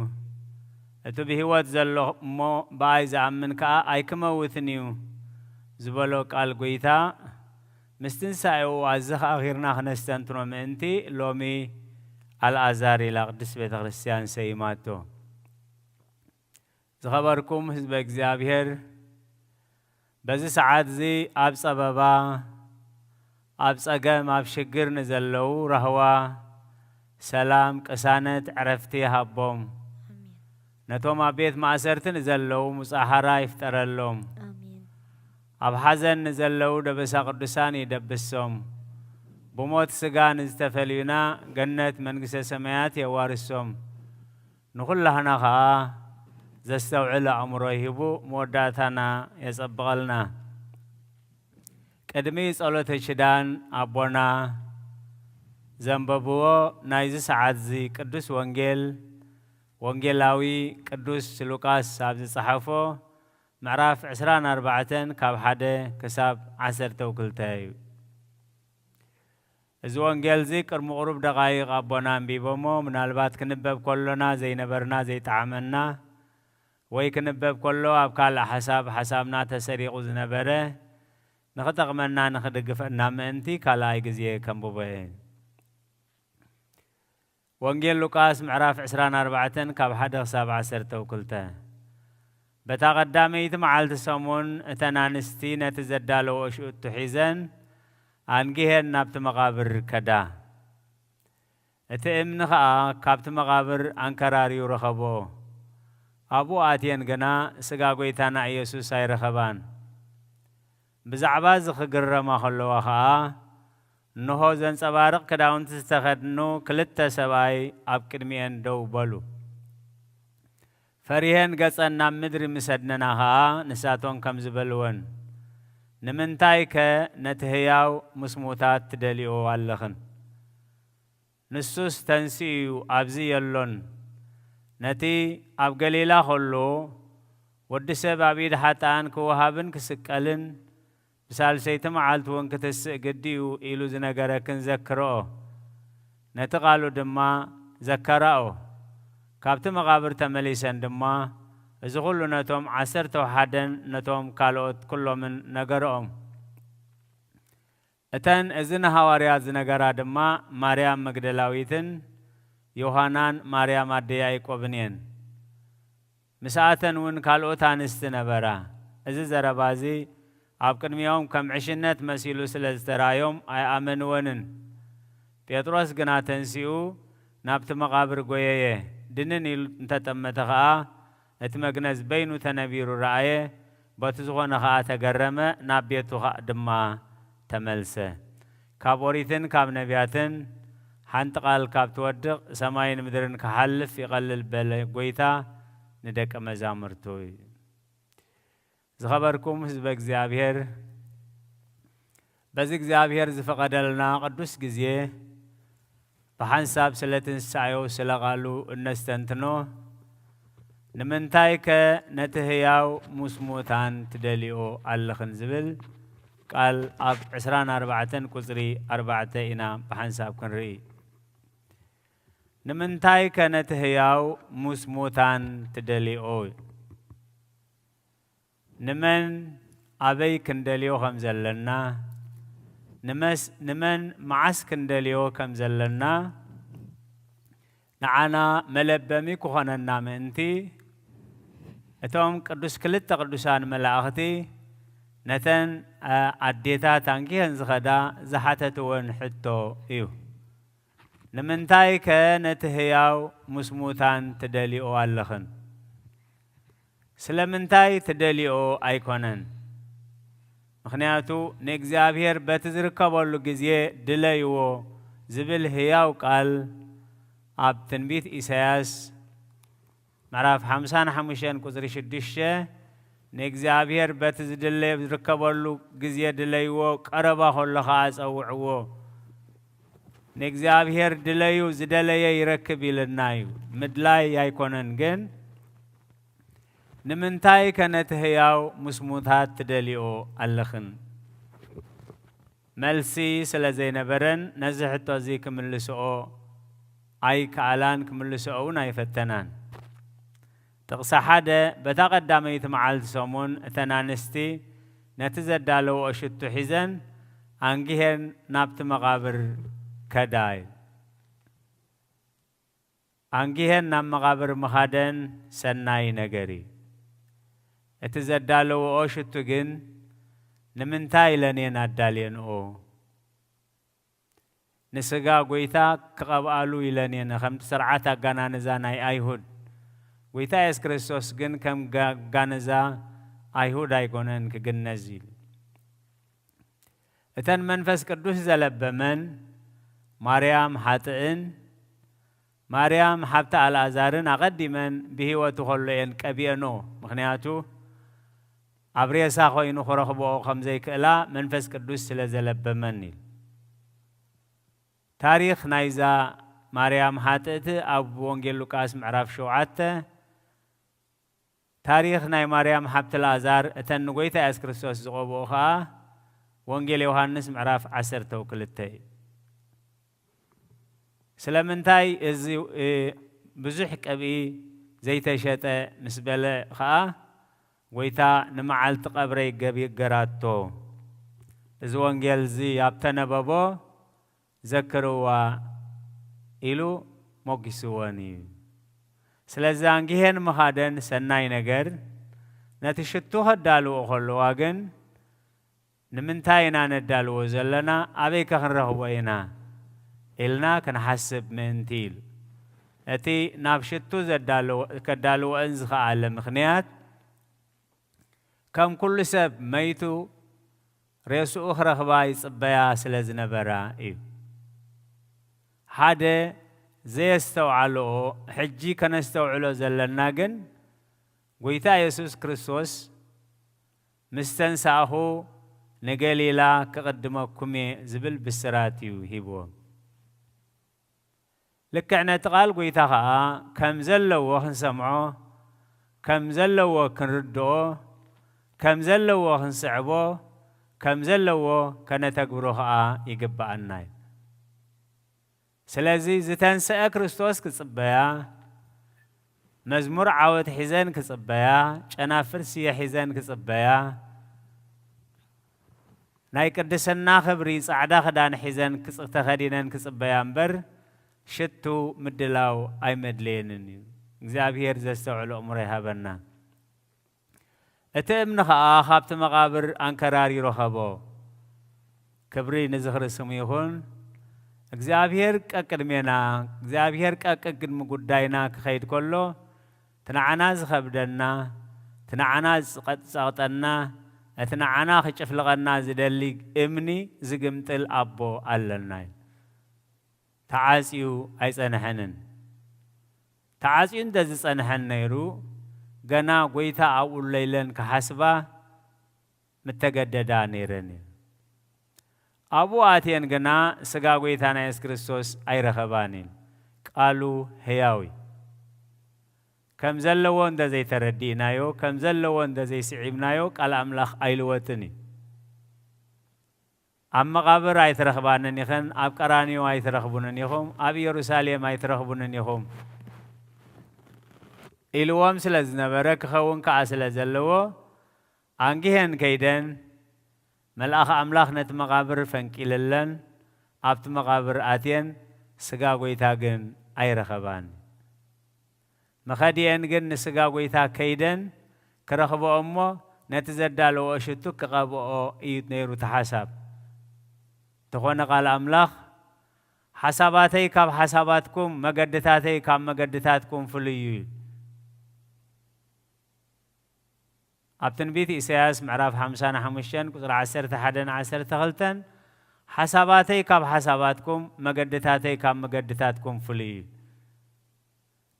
እቲ ብህይወት ዘሎ እሞ ብኣይ ዝኣምን ከኣ ኣይክመውትን እዩ ዝበሎ ቃል ጐይታ፣ ምስ ትንሳኤኡ ኣዘኻኺርና ክነስተንትኖ ምእንቲ፣ ሎሚ ኣልኣዛር ኢላ ቅድስት ቤተ ክርስቲያን ሰይማቶ። ዝኸበርኩም ህዝበ እግዚኣብሔር፣ በዚ ሰዓት እዚ ኣብ ጸበባ፣ ኣብ ጸገም፣ ኣብ ሽግር ንዘለዉ ራህዋ፣ ሰላም፣ ቅሳነት፣ ዕረፍቲ ይሃቦም። ኣሜን። ነቶም ኣብ ቤት ማእሰርቲ ንዘለዉ ሙጻ ሓራ ይፍጠረሎም። ኣሜን። ኣብ ሓዘን ንዘለዉ ደበሳ ቅዱሳን ይደብሶም። ብሞት ስጋ ንዝተፈልዩና ገነት መንግስተ ሰማያት የዋርሶም። ንኹላህና ኸኣ ዘስተውዕል ኣእምሮ ሂቡ መወዳእታና የጸብቐልና። ቅድሚ ጸሎተ ኪዳን ኣቦና ዘንበብዎ ናይዚ ሰዓት እዚ ቅዱስ ወንጌል፣ ወንጌላዊ ቅዱስ ሉቃስ ኣብ ዝጸሓፎ ምዕራፍ ዕስራን ኣርባዕተን ካብ ሓደ ክሳብ ዓሰርተ ክልተ እዩ። እዚ ወንጌል እዚ ቅድሚ ቁሩብ ደቓይቕ ኣቦና ኣንቢቦሞ፣ ምናልባት ክንበብ ከሎና ዘይነበርና፣ ዘይጠዓመና፣ ወይ ክንበብ ከሎ ኣብ ካልእ ሓሳብ፣ ሓሳብና ተሰሪቑ ዝነበረ፣ ንኽጠቕመና፣ ንኽድግፈና ምእንቲ ካልኣይ ግዜ ከንብቦ እየ። ወንጌል ሉቃስ ምዕራፍ ዕስራን ኣርባዕተን ካብ ሓደ ክሳብ ዓሰርተ ክልተ። በታ ቀዳመይቲ መዓልቲ ሰሙን እተን ኣንስቲ ነቲ ዘዳለወኦ ሽቱ ሒዘን ኣንጊሄን ናብቲ መቓብር ከዳ። እቲ እምኒ ኸኣ ካብቲ መቓብር ኣንከራርዩ ረኸቦ። ኣብኡ ኣትየን ግና ስጋ ጐይታና ኢየሱስ ኣይረኸባን። ብዛዕባ እዚ ክግረማ ከለዋ ኸኣ፣ እንሆ፣ ዘንጸባርቕ ክዳውንቲ ዝተኸድኑ ክልተ ሰብኣይ ኣብ ቅድሚኤን ደው በሉ። ፈሪሄን ገጸን ናብ ምድሪ ምስ ኣድነና ኸኣ፣ ንሳቶም ከምዚ በልወን፣ ንምንታይከ ነቲ ህያው ምስ ምዉታት ትደልይኦ ኣለኽን? ንሱስ ተንሲኡ እዩ፣ ኣብዚ የሎን። ነቲ ኣብ ገሊላ ኸሎ፣ ወዲ ሰብ ኣብ ኢድ ሓጥኣን ክወሃብን ክስቀልን፣ ብሳልሰይቲ መዓልቲ እውን ክትስእ ግዲ እዩ ኢሉ ዝነገረክን ዘክርኦ። ነቲ ቃሉ ድማ ዘከራኦ። ካብቲ መቓብር ተመሊሰን ድማ እዚ ኹሉ ነቶም ዓሰርተ ወሓደን ነቶም ካልኦት ኩሎምን ነገርኦም። እተን እዚ ንሃዋርያት ዝነገራ ድማ ማርያም መግደላዊትን ዮሃናን ማርያም ኣደ ያዕቆብን እየን። ምስኣተን እውን ካልኦት ኣንስቲ ነበራ። እዚ ዘረባ እዚ ኣብ ቅድሚኦም ከም ዕሽነት መሲሉ ስለ ዝተራእዮም ኣይኣመንወንን። ጴጥሮስ ግና ተንሲኡ ናብቲ መቓብር ጐየየ። ድንን ኢሉ እንተጠመተ ኸኣ እቲ መግነዝ በይኑ ተነቢሩ ረኣየ። በቲ ዝኾነ ኸኣ ተገረመ፣ ናብ ቤቱ ኸኣ ድማ ተመልሰ። ካብ ኦሪትን ካብ ነቢያትን ሓንቲ ቃል ካብ ትወድቕ ሰማይን ምድርን ክሓልፍ ይቐልል በለ ጐይታ ንደቀ መዛሙርቱ። ዝኸበርኩም ህዝበ እግዚኣብሔር፣ በዚ እግዚኣብሔር ዝፈቐደልና ቅዱስ ግዜ ብሓንሳብ ስለ ትንሳኤው ስለ ቃሉ እነስተንትኖ። ንምንታይከ ነቲ ህያው ምስ ሙታን ትደልዮ ኣለኽን ዝብል ቃል ኣብ ዕስራን ኣርባዕተን ቁጽሪ ኣርባዕተ ኢና ብሓንሳብ ክንርኢ። ንምንታይከ ነቲ ህያው ምስ ሙታን ትደልዮ? ንመን ኣበይ ክንደልዮ ከም ዘለና፣ ንመስ-፣ ንመን መዓስ ክንደልዮ ከም ዘለና ንዓና መለበሚ ክኾነና ምእንቲ፣ እቶም ቅዱስ ክልተ ቅዱሳን መላእኽቲ ነተን፣ አ፣ ኣዴታት ኣንጊሀን ዝኸዳ ዝሓተትወን ሕቶ እዩ። ንምንታይከ ነቲ ህያው ምስ ሙታን ትደልዮ ኣለኽን? ስለምንታይ ትደልዮ ኣይኮነን። ምኽንያቱ ንእግዚኣብሔር በቲ ዝርከበሉ ግዜ ድለይዎ ዝብል ህያው ቃል ኣብ ትንቢት ኢሳያስ ምዕራፍ ሓምሳን ሓሙሽተን ቁጽሪ ሽዱሽተ፣ ንእግዚኣብሔር በቲ ዝድለ-፣ ዝርከበሉ ግዜ ድለይዎ፣ ቀረባ ከሎ ኸኣ ጸውዕዎ። ንእግዚኣብሔር ድለዩ፣ ዝደለየ ይረክብ ኢልና እዩ። ምድላይ ኣይኮነን ግን፣ ንምንታይከ ነቲ ህያው ምስ ሙታት ትደልዮ ኣለኽን? መልሲ ስለ ዘይነበረን፣ ነዚ ሕቶ እዚ ክምልስኦ ኣይከኣላን፣ ክምልስኦ እውን ኣይፈተናን። ጥቕሲ ሓደ፣ በታ ቀዳመይቲ መዓልቲ ሰሙን እተን ኣንስቲ ነቲ ዘዳለውኦ ሽቱ ሒዘን ኣንጊሄን ናብቲ መቓብር ከዳ። ኣንጊሄን ናብ መቓብር ምኻደን ሰናይ ነገር እዩ። እቲ ዘዳለውኦ ሽቱ ግን ንምንታይ ኢለን እየን ኣዳልየንኦ? ንስጋ ጐይታ ክቐብኣሉ ኢለን እየን፣ ከምቲ ስርዓት ኣጋናንዛ ናይ ኣይሁድ። ጐይታ የሱስ ክርስቶስ ግን ከም ጋ-፣ ኣጋንዛ ኣይሁድ ኣይኮነን ክግነዝ ኢሉ። እተን መንፈስ ቅዱስ ዘለበመን ማርያም ሓጥእን ማርያም ሓብቲ ኣልኣዛርን ኣቐዲመን ብህይወቱ ከሎ እየን ቀቢአንኦ። ምኽንያቱ ኣብ ሬሳ ኮይኑ ክረኽብኦ ከም ዘይክእላ መንፈስ ቅዱስ ስለ ዘለበመን ኢሉ። ታሪኽ ናይዛ ማርያም ሓጥእቲ ኣብ ወንጌል ሉቃስ ምዕራፍ ሸውዓተ፣ ታሪኽ ናይ ማርያም ሓብቲ ላዛር፣ እተን ንጎይታ የሱስ ክርስቶስ ዝቐብኦ ኸኣ ወንጌል ዮሃንስ ምዕራፍ ዓሰርተ ክልተ እዩ። ስለምንታይ እዚ፣ እ፣ ብዙሕ ቅብኢ ዘይተሸጠ ምስ በለ ኸኣ፣ ጎይታ ንመዓልቲ ቀብረይ ገቢ-፣ ገራቶ። እዚ ወንጌል እዚ ኣብ ተነበቦ ዘክርዋ ኢሉ ሞጊስወን እዩ። ስለዚ ኣንጊሄን ምኻደን ሰናይ ነገር፣ ነቲ ሽቱ ከዳልዎ ከለዋ ግን፣ ንምንታይ ኢና ነዳልዎ ዘለና? ኣበይ ከ ክንረኽቦ ኢና? ኢልና ክንሓስብ ምእንቲ ኢሉ። እቲ ናብ ሽቱ ዘዳልዎ-፣ ከዳልወን ዝኸኣለ ምኽንያት፣ ከም ኩሉ ሰብ መይቱ ሬስኡ ክረኽባ ይጽበያ ስለ ዝነበራ እዩ። ሓደ ዘየስተውዓልኦ፣ ሕጂ ከነስተውዕሎ ዘለና ግን፣ ጎይታ የሱስ ክርስቶስ፣ "ምስ ተንሳእኹ ንገሊላ ክቕድመኩም እየ" ዝብል ብስራት እዩ ሂብዎም። ልክዕ ነቲ ቃል ጎይታ ኸኣ ከም ዘለዎ ክንሰምዖ፣ ከም ዘለዎ ክንርድኦ፣ ከም ዘለዎ ክንስዕቦ፣ ከም ዘለዎ ከነተግብሮ ኸኣ ይግብኣና እዩ። ስለዚ ዝተንስአ ክርስቶስ ክጽበያ፣ መዝሙር ዓወት ሒዘን ክጽበያ፣ ጨናፍር ስየ ሒዘን ክጽበያ፣ ናይ ቅድስና ክብሪ ጻዕዳ ክዳን ሒዘን ክጽ-፣ ተኸዲነን ክጽበያ እምበር፣ ሽቱ ምድላው ኣይመድልየንን እዩ። እግዚኣብሔር ዘስተውዕል ኣእምሮ ይሃበና። እቲ እምኒ ኸኣ ኻብቲ መቓብር ኣንከራሪሩ ረኸቦ። ክብሪ ንዝኽሪ ስሙ ይኹን። እግዚኣብሔር ቀቅድሜና፣ እግዚኣብሔር ቀቅድሚ ጉዳይና ክኸይድ ከሎ፣ እቲ ንዓና ዝኸብደና፣ እቲ ንዓና ዝጸቕጠና፣ እቲ ንዓና ክጭፍልቐና ዝደሊ እምኒ ዝግምጥል ኣቦ ኣለና እዩ። ተዓጽዩ ኣይጸንሐንን። ተዓጽዩ እንተ ዝጸንሐን ነይሩ፣ ገና ጐይታ ኣብኡ ኣሎ ኢለን ክሓስባ ምተገደዳ ነይረን እየን። ኣብኡ ኣትየን ግና ስጋ ጐይታና የሱስ ክርስቶስ ኣይረኸባን እየን። ቃሉ ህያው እዩ። ከም ዘለዎ እንተ ዘይተረዲእናዮ፣ ከም ዘለዎ እንተ ዘይስዒብናዮ፣ ቃል ኣምላኽ ኣይልወጥን እዩ። ኣብ መቓብር ኣይትረኽባንን ኢኽን፣ ኣብ ቀራንዮ ኣይትረኽቡንን ኢኹም፣ ኣብ ኢየሩሳሌም ኣይትረኽቡንን ኢኹም ኢልዎም ስለ ዝነበረ፣ ክኸውን ከኣ ስለ ዘለዎ፣ ኣንጊሀን ከይደን፣ መልኣኽ ኣምላኽ ነቲ መቓብር ፈንቂልለን፣ ኣብቲ መቓብር ኣትየን፣ ስጋ ጐይታ ግን ኣይረኸባን። መኸዲኤን ግን ንስጋ ጐይታ ከይደን ክረኽብኦ እሞ፣ ነቲ ዘዳለዎ ሽቱ ክቐብኦ እዩ ነይሩ እቲ ሓሳብ። እንተኾነ ቃል ኣምላኽ፣ "ሓሳባተይ ካብ ሓሳባትኩም፣ መገድታተይ ካብ መገድታትኩም ፍሉይ እዩ" ይብል። ኣብ ትንቢት ኢሳያስ ምዕራፍ ሓምሳን ሓሙሽተን ቁጽሪ ዓሰርተ ሓደን ዓሰርተ ክልተን፣ "ሓሳባተይ ካብ ሓሳባትኩም፣ መገድታተይ ካብ መገድታትኩም ፍሉይ እዩ።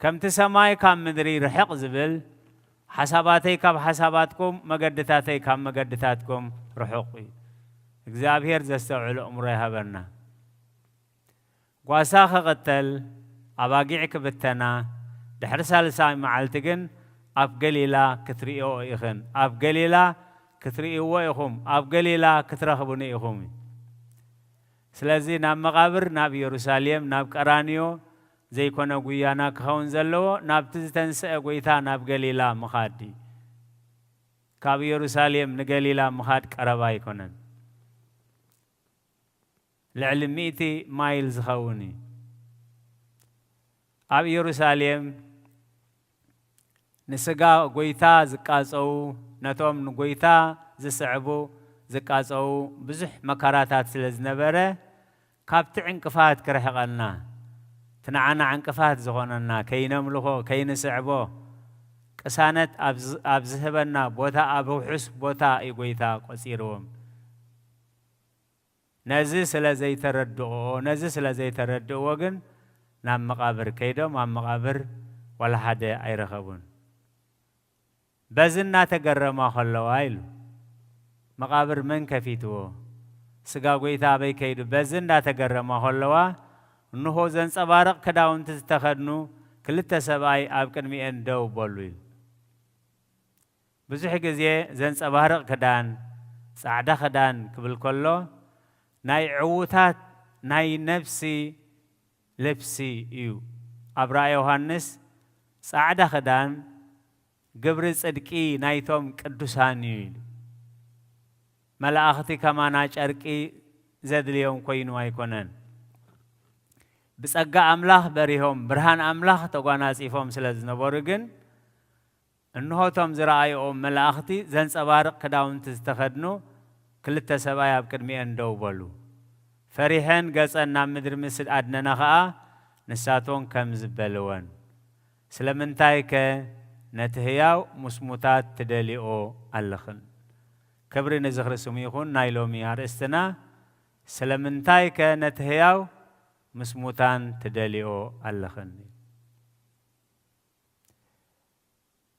ከምቲ ሰማይ ካብ ምድሪ ርሕቕ ዝብል፣ ሓሳባተይ ካብ ሓሳባትኩም፣ መገድታተይ ካብ መገድታትኩም ርሑቕ እዩ።" እግዚኣብሔር ዘስተውዕል ኣእምሮ ይሃበና። ጓሳ ክቕተል፣ ኣባጊዕ ክብተና፣ ድሕሪ ሳልሳይ መዓልቲ ግን ኣብ ገሊላ ክትርእዮ ኢኽን፣ ኣብ ገሊላ ክትርእይዎ ኢኹም፣ ኣብ ገሊላ ክትረኽቡኒ ኢኹም። ስለዚ ናብ መቓብር፣ ናብ ኢየሩሳሌም፣ ናብ ቀራንዮ ዘይኮነ ጉያና ክኸውን ዘለዎ፣ ናብቲ ዝተንስአ ጐይታ ናብ ገሊላ ምኻድ እዩ። ካብ ኢየሩሳሌም ንገሊላ ምኻድ ቀረባ ኣይኮነን። ልዕሊ ሚእቲ ማይል ዝኸውን እዩ። ኣብ ኢየሩሳሌም ንስጋ ጐይታ ዝቃጸዉ፣ ነቶም ንጐይታ ዝስዕቡ ዝቃጸዉ ብዙሕ መከራታት ስለ ዝነበረ፣ ካብቲ ዕንቅፋት ክርሕቐና፣ እቲ ንዓና ዕንቅፋት ዝኾነና፣ ከይነምልኾ፣ ከይንስዕቦ፣ ቅሳነት ኣብ ዝ-፣ ኣብ ዝህበና ቦታ፣ ኣብ ርሑስ ቦታ እዩ ጐይታ ቆጺርዎም። ነዚ ስለ ዘይተረድእዎ፣ ነዚ ስለ ዘይተረድእዎ ግን ናብ መቓብር ከይዶም ኣብ መቓብር ዋላ ሓደ ኣይረኸቡን። በዚ እናተገረማ ከለዋ ኢሉ፣ መቓብር መን ከፊትዎ? ስጋ ጐይታ ኣበይ ከይዱ? በዚ እናተገረማ ከለዋ፣ እንሆ ዘንጸባርቕ ክዳውንቲ ዝተኸድኑ ክልተ ሰብኣይ ኣብ ቅድሚኤን ደው በሉ ኢሉ። ብዙሕ ግዜ ዘንጸባርቕ ክዳን፣ ጻዕዳ ክዳን ክብል ከሎ፣ ናይ ዕዉታት ናይ ነፍሲ ልብሲ እዩ። ኣብ ራእየ ዮሃንስ፣ "ጻዕዳ ክዳን ግብሪ ጽድቂ ናይቶም ቅዱሳን እዩ" ኢሉ። መላእኽቲ ከማና ጨርቂ ዘድልዮም ኮይኑ ኣይኮነን። ብጸጋ ኣምላኽ በሪሆም፣ ብርሃን ኣምላኽ ተጓናጺፎም ስለ ዝነበሩ ግን፣ እንሆ እቶም ዝረኣይኦም መላእኽቲ ዘንጸባርቕ ክዳውንቲ ዝተኸድኑ ክልተ ሰብኣይ ኣብ ቅድሚኤን ደው በሉ። ፈሪሐን ገጸን ናብ ምድሪ ምስ ኣድነና ኸኣ፣ ንሳቶን ከምዚ በልወን፣ "ስለምንታይከ ነቲ ህያው ምስ ሙታት ትደልይኦ ኣለኽን?" ክብሪ ንዝኽሪ ስሙ ይኹን። ናይ ሎሚ ኣርእስትና፣ "ስለምንታይከ ነቲ ህያው ምስ ሙታን ትደልይኦ ኣለኽን?"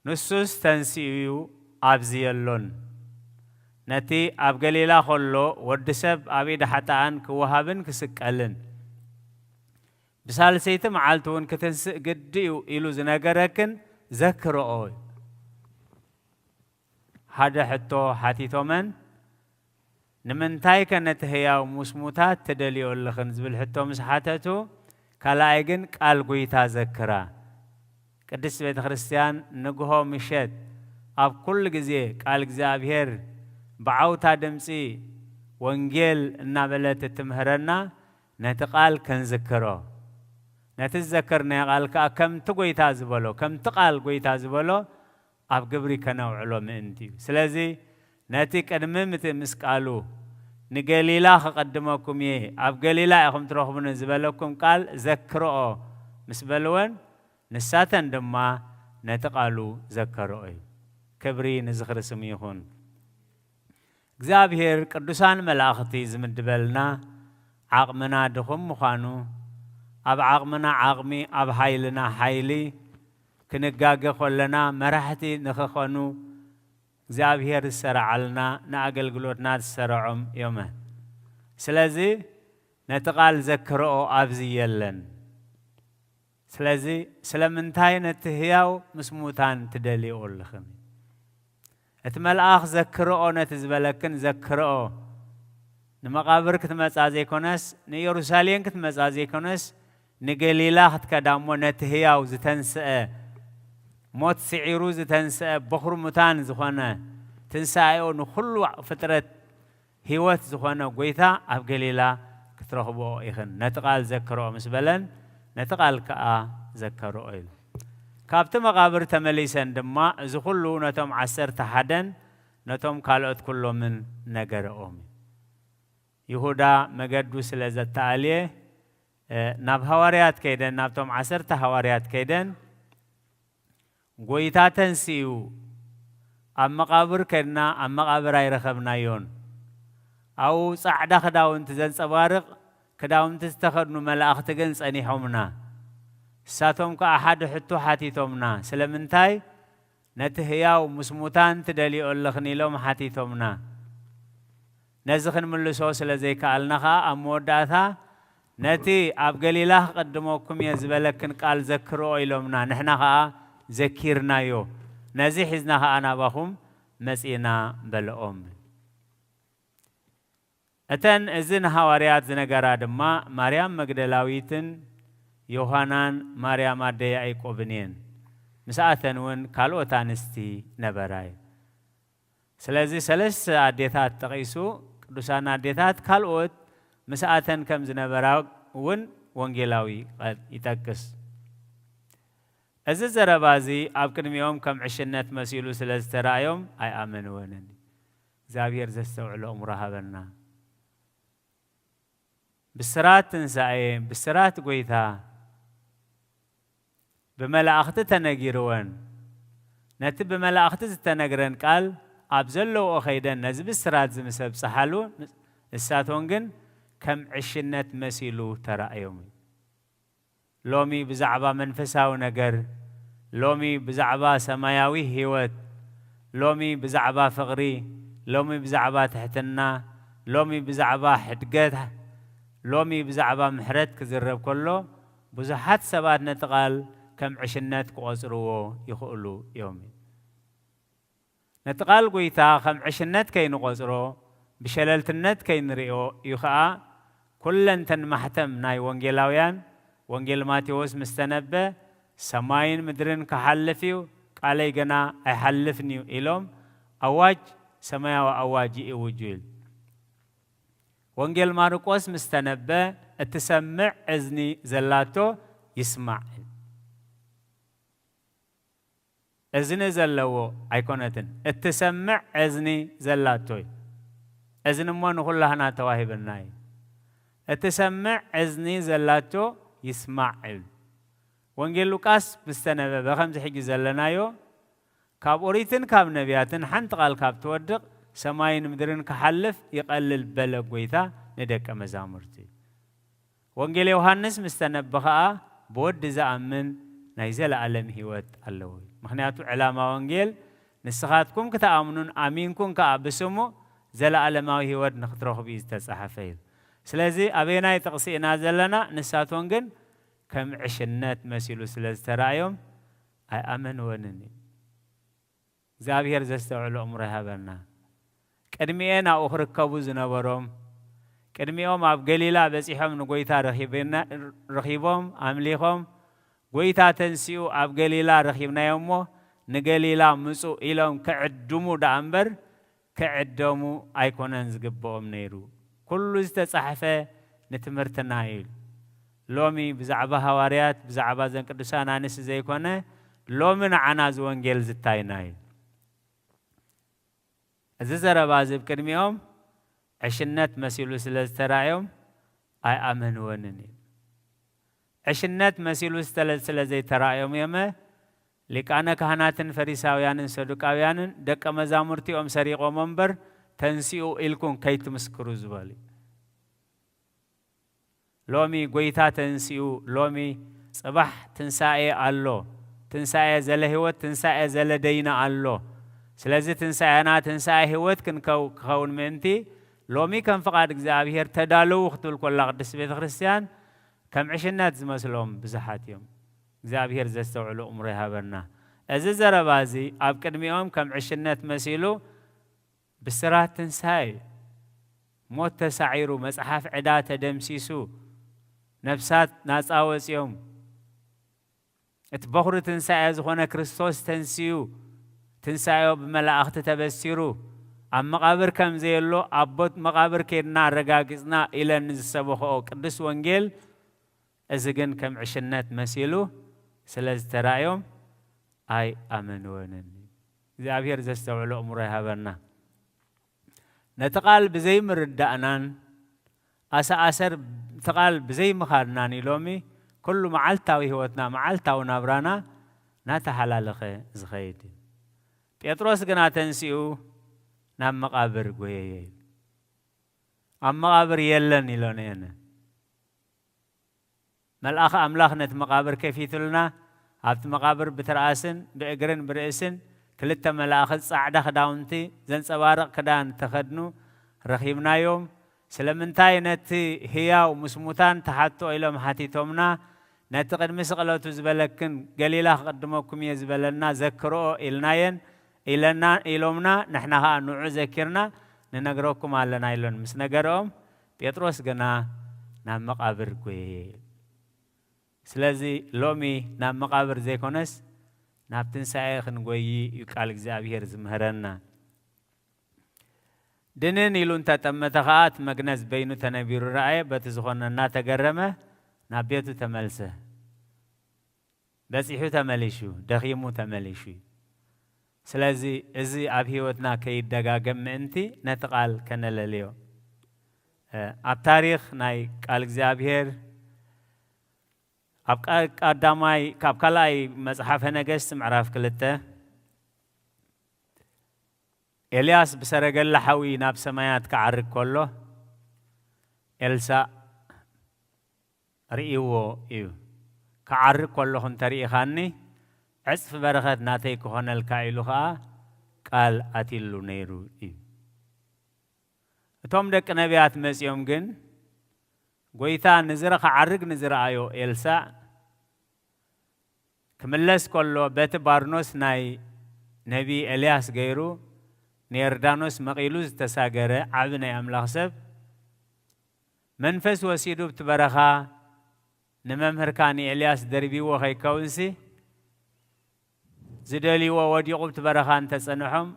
ንሱስ ተንሲኡ እዩ፣ ኣብዚ የሎን። ነቲ ኣብ ገሊላ ኸሎ ወዲ ሰብ ኣብ ኢድ ሓጥኣን ክወሃብን ክስቀልን፣ ብሳልሰይቲ መዓልቲ እውን ክትንስእ ግዲ እዩ ኢሉ ዝነገረክን ዘክርኦ እዩ። ሓደ ሕቶ ሓቲቶመን፣ "ንምንታይከ ነቲ ህያው ምስ ሙታት ትደልዮ ኣለኽን?" ዝብል ሕቶ ምስ ሓተቱ፣ ካልኣይ ግን ቃል ጐይታ ዘክራ። ቅድስት ቤተ ክርስቲያን ንግሆ ምሸት ኣብ ኩሉ ግዜ ቃል እግዚኣብሔር ብዓውታ ድምፂ ወንጌል እናበለት እትምህረና፣ ነቲ ቃል ከንዝክሮ፣ ነቲ ዝዘከርናዮ ቃል ከዓ ከምቲ ጎይታ ዝበሎ፣ ከምቲ ቃል ጎይታ ዝበሎ ኣብ ግብሪ ከነውዕሎ ምእንቲ እዩ። ስለዚ ነቲ ቅድሚ ምትምስቃሉ ንገሊላ ክቐድመኩም እየ፣ ኣብ ገሊላ ኢኹም ትረኽቡኒ ዝበለኩም ቃል ዘክርኦ ምስ በልወን፣ ንሳተን ድማ ነቲ ቃሉ ዘከርኦ እዩ። ክብሪ ንዝኽሪ ስሙ ይኹን። እግዚኣብሔር ቅዱሳን መላእኽቲ ዝምድበልና ዓቕምና ድኹም ምዃኑ፣ ኣብ ዓቕምና ዓቕሚ፣ ኣብ ሓይልና ሓይሊ ክንጋገ ከለና መራሕቲ ንኽኾኑ እግዚኣብሔር ዝሰረዓልና ንኣገልግሎትና ዝሰረዖም እዮም። ስለዚ ነቲ ቃል ዘክርኦ ኣብዚ የለን። ስለዚ ስለምንታይ ነቲ ህያው ምስ ሙታን ትደልይኦ ኣለኽን? እቲ መልኣኽ ዘክርኦ ነቲ ዝበለክን ዘክርኦ። ንመቓብር ክትመጻ ዘይኮነስ፣ ንኢየሩሳሌም ክትመጻ ዘይኮነስ፣ ንገሊላ ክትከዳ እሞ ነቲ ህያው ዝተንስአ፣ ሞት ስዒሩ ዝተንስአ፣ በኹሪ ሙታን ዝኾነ፣ ትንሳኤኡ ንኹሉ ፍጥረት ህይወት ዝኾነ ጎይታ ኣብ ገሊላ ክትረኽብኦ ኢኽን። ነቲ ቃል ዘክርኦ ምስ በለን፣ ነቲ ቃል ከኣ ዘከርኦ ኢሉ። ካብቲ መቓብር ተመሊሰን ድማ፣ እዚ ኩሉ ነቶም ዓሰርተ ሓደን ነቶም ካልኦት ኩሎምን ነገረኦም። ይሁዳ መገዱ ስለ ዘተኣልየ፣ እ፣ ናብ ሃዋርያት ከይደን፣ ናብቶም ዓሰርተ ሃዋርያት ከይደን፣ ጎይታ ተንሲኡ፣ ኣብ መቓብር ከድና፣ ኣብ መቓብር ኣይረኸብናዮን። ኣብኡ ጻዕዳ ክዳውንቲ ዘንጸባርቕ ክዳውንቲ ዝተኸድኑ መላእኽቲ ግን ጸኒሖምና። ንሳቶም ከኣ ሓደ ሕቶ ሓቲቶምና፣ ስለምንታይ ነቲ ህያው ምስ ሙታን ትደልዮ ኣለኽን? ኢሎም ሓቲቶምና። ነዚ ክንምልሶ ስለ ዘይከኣልና ኸኣ፣ ኣብ መወዳእታ ነቲ ኣብ ገሊላ ክቕድመኩም እየ ዝበለክን ቃል ዘክርኦ ኢሎምና፣ ንሕና ኸኣ ዘኪርናዮ። ነዚ ሒዝና ኸኣ ናባኹም መጺእና በለኦም። እተን እዚ ንሃዋርያት ዝነገራ ድማ ማርያም መግደላዊትን ዮሃናን ማርያም ኣደ ያዕቆብን እየን። ምስኣተን እውን ካልኦት ኣንስቲ ነበራ እዩ። ስለዚ ሰለስተ ኣዴታት ጠቒሱ፣ ቅዱሳን ኣዴታት ካልኦት ምስኣተን ከም ዝነበራ እውን ወንጌላዊ ይጠቅስ። እዚ ዘረባ እዚ ኣብ ቅድሚኦም ከም ዕሽነት መሲሉ ስለ ዝተራእዮም ኣይኣመንወንን። እግዚኣብሔር ዘስተውዕሎ እምሮ ሃበና። ብስራት ትንሳኤ፣ ብስራት ጎይታ ብመላእኽቲ ተነጊርወን፣ ነቲ ብመላእኽቲ ዝተነግረን ቃል ኣብ ዘለውኦ ኸይደን ነዚ ብስራት እዚ ምስ ኣብጽሓሉ፣ ንሳቶም ግን ከም ዕሽነት መሲሉ ተራእዮም። ሎሚ ብዛዕባ መንፈሳዊ ነገር፣ ሎሚ ብዛዕባ ሰማያዊ ህይወት፣ ሎሚ ብዛዕባ ፍቕሪ፣ ሎሚ ብዛዕባ ትሕትና፣ ሎሚ ብዛዕባ ሕድገት፣ ሎሚ ብዛዕባ ምሕረት ክዝረብ ከሎ፣ ብዙሓት ሰባት ነቲ ቃል ከም ዕሽነት ክቖጽርዎ ይኽእሉ እዮም። ነቲ ቃል ጐይታ ከም ዕሽነት ከይንቖጽሮ፣ ብሸለልትነት ከይንርእዮ እዩ ኸኣ፣ ኩለንተን ማሕተም ናይ ወንጌላውያን፣ ወንጌል ማቴዎስ ምስ ተነበ፣ "ሰማይን ምድርን ክሓልፍ እዩ፣ ቃለይ ገና ኣይሓልፍን እዩ" ኢሎም፣ ኣዋጅ፣ ሰማያዊ ኣዋጅ ይእውጁ ኢሉ። ወንጌል ማርቆስ ምስ ተነበ፣ "እትሰምዕ እዝኒ ዘላቶ ይስማዕ" ኢሉ። እዝኒ ዘለዎ ኣይኮነትን፣ እትሰምዕ እዝኒ ዘላቶ እዩ። እዝኒ እሞ ንኹላህና ተዋሂብና እዩ። እትሰምዕ እዝኒ ዘላቶ ይስማዕ እዩ። ወንጌል ሉቃስ ምስ ተነበበ፣ ከምዚ ሕጂ ዘለናዮ፣ ካብ ኦሪትን ካብ ነቢያትን ሓንቲ ቃል ካብ ትወድቕ፣ ሰማይን ምድርን ክሓልፍ ይቐልል በለ ጐይታ ንደቀ መዛሙርቲ። ወንጌል ዮሃንስ ምስ ተነበ ኸኣ፣ ብወዲ ዝኣምን ናይ ዘለኣለም ህይወት ኣለዎ። ምኽንያቱ ዕላማ ወንጌል ንስኻትኩም ክትኣምኑን ኣሚንኩም ከኣ ብስሙ ዘለኣለማዊ ህይወት ንኽትረኽቡ እዩ ዝተጻሕፈ እዩ። ስለዚ ኣበየናይ ጥቕሲ ኢና ዘለና? ንሳቶም ግን ከም ዕሽነት መሲሉ ስለ ዝተራእዮም ኣይኣመንወንን እዩ። እግዚኣብሔር ዘስተውዕሎ እምሮ ይሃበና። ቅድሚኤን ኣብኡ ክርከቡ ዝነበሮም፣ ቅድሚኦም ኣብ ገሊላ በጺሖም ንጎይታ ረኺብና-፣ ረኺቦም፣ ኣምሊኾም፣ ጎይታ ተንሲኡ ኣብ ገሊላ ረኺብናዮ እሞ ንገሊላ ምጹ ኢሎም ክዕድሙ ደኣ እምበር ክዕደሙ ኣይኮነን ዝግብኦም ነይሩ። ኩሉ ዝተጻሕፈ ንትምህርትና እዩ። ሎሚ ብዛዕባ ሃዋርያት፣ ብዛዕባ ዘን ቅዱሳን ኣንስቲ ዘይኮነ፣ ሎሚ ንዓና እዚ ወንጌል ዝታይና እዩ። እዚ ዘረባ እዚ ብቅድሚኦም ዕሽነት መሲሉ ስለ ዝተራእዮም ኣይኣመንወንን እዩ። ዕሽነት መሲሉ ስለ ዘይተራእዮም እዮመ ሊቃነ ካህናትን ፈሪሳውያንን ሰዱቃውያንን ደቀ መዛሙርቲኦም ሰሪቖሞ እምበር ተንሲኡ ኢልኩም ከይትምስክሩ ዝበሉ። ሎሚ ጎይታ ተንሲኡ፣ ሎሚ ጽባሕ ትንሳኤ ኣሎ። ትንሳኤ ዘለ ህይወት፣ ትንሳኤ ዘለ ደይና ኣሎ። ስለዚ ትንሳኤና ትንሳኤ ህይወት ክንከው-፣ ክኸውን ምእንቲ ሎሚ ከም ፍቓድ እግዚኣብሔር ተዳለዉ ክትብል ኮላ ቅድስት ቤተ ክርስቲያን ከም ዕሽነት ዝመስሎም ብዙሓት እዮም። እግዚኣብሔር ዘስተውዕሉ እምሮ ይሃበና። እዚ ዘረባ እዚ ኣብ ቅድሚኦም ከም ዕሽነት መሲሉ ብስራት ትንሳኤ እዩ። ሞት ተሳዒሩ፣ መጽሓፍ ዕዳ ተደምሲሱ፣ ነፍሳት ናጻ ወጺኦም፣ እቲ በኹሪ ትንሳኤ ዝኾነ ክርስቶስ ተንሲኡ፣ ትንሳኤኡ ብመላእኽቲ ተበሲሩ፣ ኣብ መቓብር ከም ዘየሎ ኣብ ቦት መቓብር ኬድና ኣረጋጊጽና ኢለን ዝሰበኽኦ ቅዱስ ወንጌል፣ እዚ ግን ከም ዕሽነት መሲሉ ስለ ዝተራእዮም ኣይኣመንወንን። እግዚኣብሔር ዘስተውዕሎ እምሮ ይሃበና። ነቲ ቃል ብዘይምርዳእናን ኣሰኣሰር እቲ ቃል ብዘይምኻድናን እዩ ሎሚ ኩሉ መዓልታዊ ህይወትና፣ መዓልታዊ ናብራና እናተሓላለኸ ዝኸይድ እዩ። ጴጥሮስ ግና ተንሲኡ ናብ መቓብር ጎየየ እዩ። ኣብ መቓብር የለን ኢሎን እየን። መልኣኽ ኣምላኽ ነቲ መቓብር ከፊቱልና፣ ኣብቲ መቓብር ብትርኣስን ብእግርን ብርእስን ክልተ መላእኽት ጻዕዳ ክዳውንቲ ዘንጸባርቕ ክዳን ተኸድኑ ረኺብናዮም። ስለምንታይ ነቲ ህያው ምስ ሙታን ትሓትኦ ኢሎም ሓቲቶምና። ነቲ ቅድሚ ስቕለቱ ዝበለክን ገሊላ ክቕድመኩም እየ ዝበለና ዘክርኦ ኢልናየን፣ ኢለና፣ ኢሎምና፣ ንሕና ኸኣ ንዑ ዘኪርና ንነግረኩም ኣለና ኢሎን ምስ ነገርኦም፣ ጴጥሮስ ግና ናብ መቓብር ጐየ። ስለዚ ሎሚ ናብ መቓብር ዘይኮነስ ናብ ትንሳኤ ክንጎይ እዩ ቃል እግዚኣብሔር ዝምህረና። ድንን ኢሉ እንተጠመተ ኸኣ እቲ መግነዝ በይኑ ተነቢሩ ረኣየ፣ በቲ ዝኾነ እናተገረመ ናብ ቤቱ ተመልሰ። በጺሑ ተመሊሹ፣ ደኺሙ ተመሊሹ። ስለዚ እዚ ኣብ ህይወትና ከይደጋገም ምእንቲ ነቲ ቃል ከነለልዮ። እ፣ ኣብ ታሪኽ ናይ ቃል እግዚኣብሔር ኣብ ቃ-፣ ቀዳማይ፣ ካብ ካልኣይ መጽሓፈ ነገስት ምዕራፍ ክልተ፣ ኤልያስ ብሰረገላ ሓዊ ናብ ሰማያት ክዓርግ ከሎ፣ ኤልሳእ ርእይዎ እዩ። ክዓርግ ከለኹ እንተርኢኻኒ፣ ዕጽፊ በረኸት ናተይ ክኾነልካ ኢሉ ኸኣ ቃል ኣትይሉ ነይሩ እዩ። እቶም ደቂ ነቢያት መጺኦም ግን፣ ጐይታ ንዝረ-፣ ክዓርግ ንዝረኣዮ ኤልሳእ ክምለስ ከሎ፣ በቲ ባርኖስ ናይ ነቢ ኤልያስ ገይሩ ንዮርዳኖስ መቒሉ ዝተሳገረ ዓቢ ናይ ኣምላኽ ሰብ፣ መንፈስ ወሲዱ ብቲ በረኻ ንመምህርካ ንኤልያስ ደርቢዎ ከይከውንሲ፣ ዝደልይዎ ወዲቑ ብቲ በረኻ እንተጸንሖም፣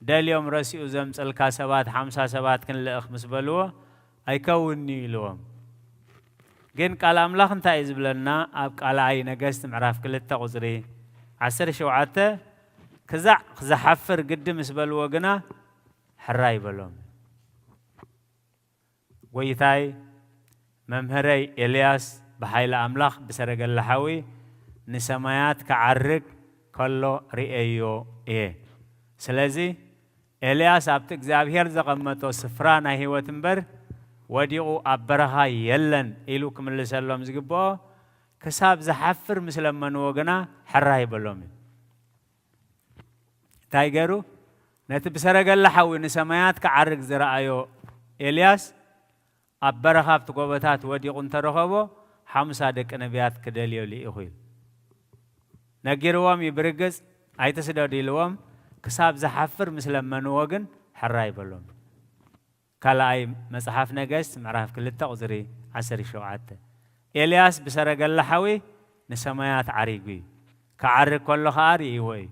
ደልዮም ረሲኡ ዘምጽልካ ሰባት ሓምሳ ሰባት ክንልእኽ ምስ በልዎ፣ ኣይከውንን'ዩ ኢልዎም። ግን ቃል ኣምላኽ እንታይ እዩ ዝብለና? ኣብ ካልኣይ ነገስት ምዕራፍ ክልተ ቁጽሪ ዓሰርተ ሸውዓተ፣ ክዛዕ ክዝሓፍር ግዲ ምስ በልዎ ግና፣ ሕራይ በሎም። ጐይታይ፣ መምህረይ ኤልያስ ብሓይሊ ኣምላኽ ብሰረገላ ሓዊ ንሰማያት ክዓርግ ከሎ ርእየዮ እየ። ስለዚ ኤልያስ ኣብቲ እግዚኣብሔር ዘቐመጦ ስፍራ ናይ ህይወት እምበር ወዲቑ ኣብ በረኻ የለን ኢሉ ክምልሰሎም ዝግብኦ ክሳብ ዝሓፍር ምስ ለመንዎ ግና ሕራይ በሎም እዩ። እንታይ ገይሩ? ነቲ ብሰረገላ ሓዊ ንሰማያት ክዓርግ ዝረኣዮ ኤልያስ ኣብ በረኻ ኣብቲ ጎቦታት ወዲቑ እንተረኸቦ፣ ሓሙሳ ደቂ ነቢያት ክደልዮ ልኢኹ ኢሉ ነጊርዎም እዩ። ብርግጽ ኣይትስደዱ ኢልዎም፣ ክሳብ ዝሓፍር ምስ ለመንዎ ግን ሕራይ በሎም። ካልኣይ መጽሓፍ ነገስት ምዕራፍ ክልተ ቁጽሪ ዓሰርተ ሸውዓተ። ኤልያስ ብሰረገላ ሓዊ ንሰማያት ዓሪጉ እዩ። ክዓርግ ከሎ ኸዓ ርእይዎ እዩ።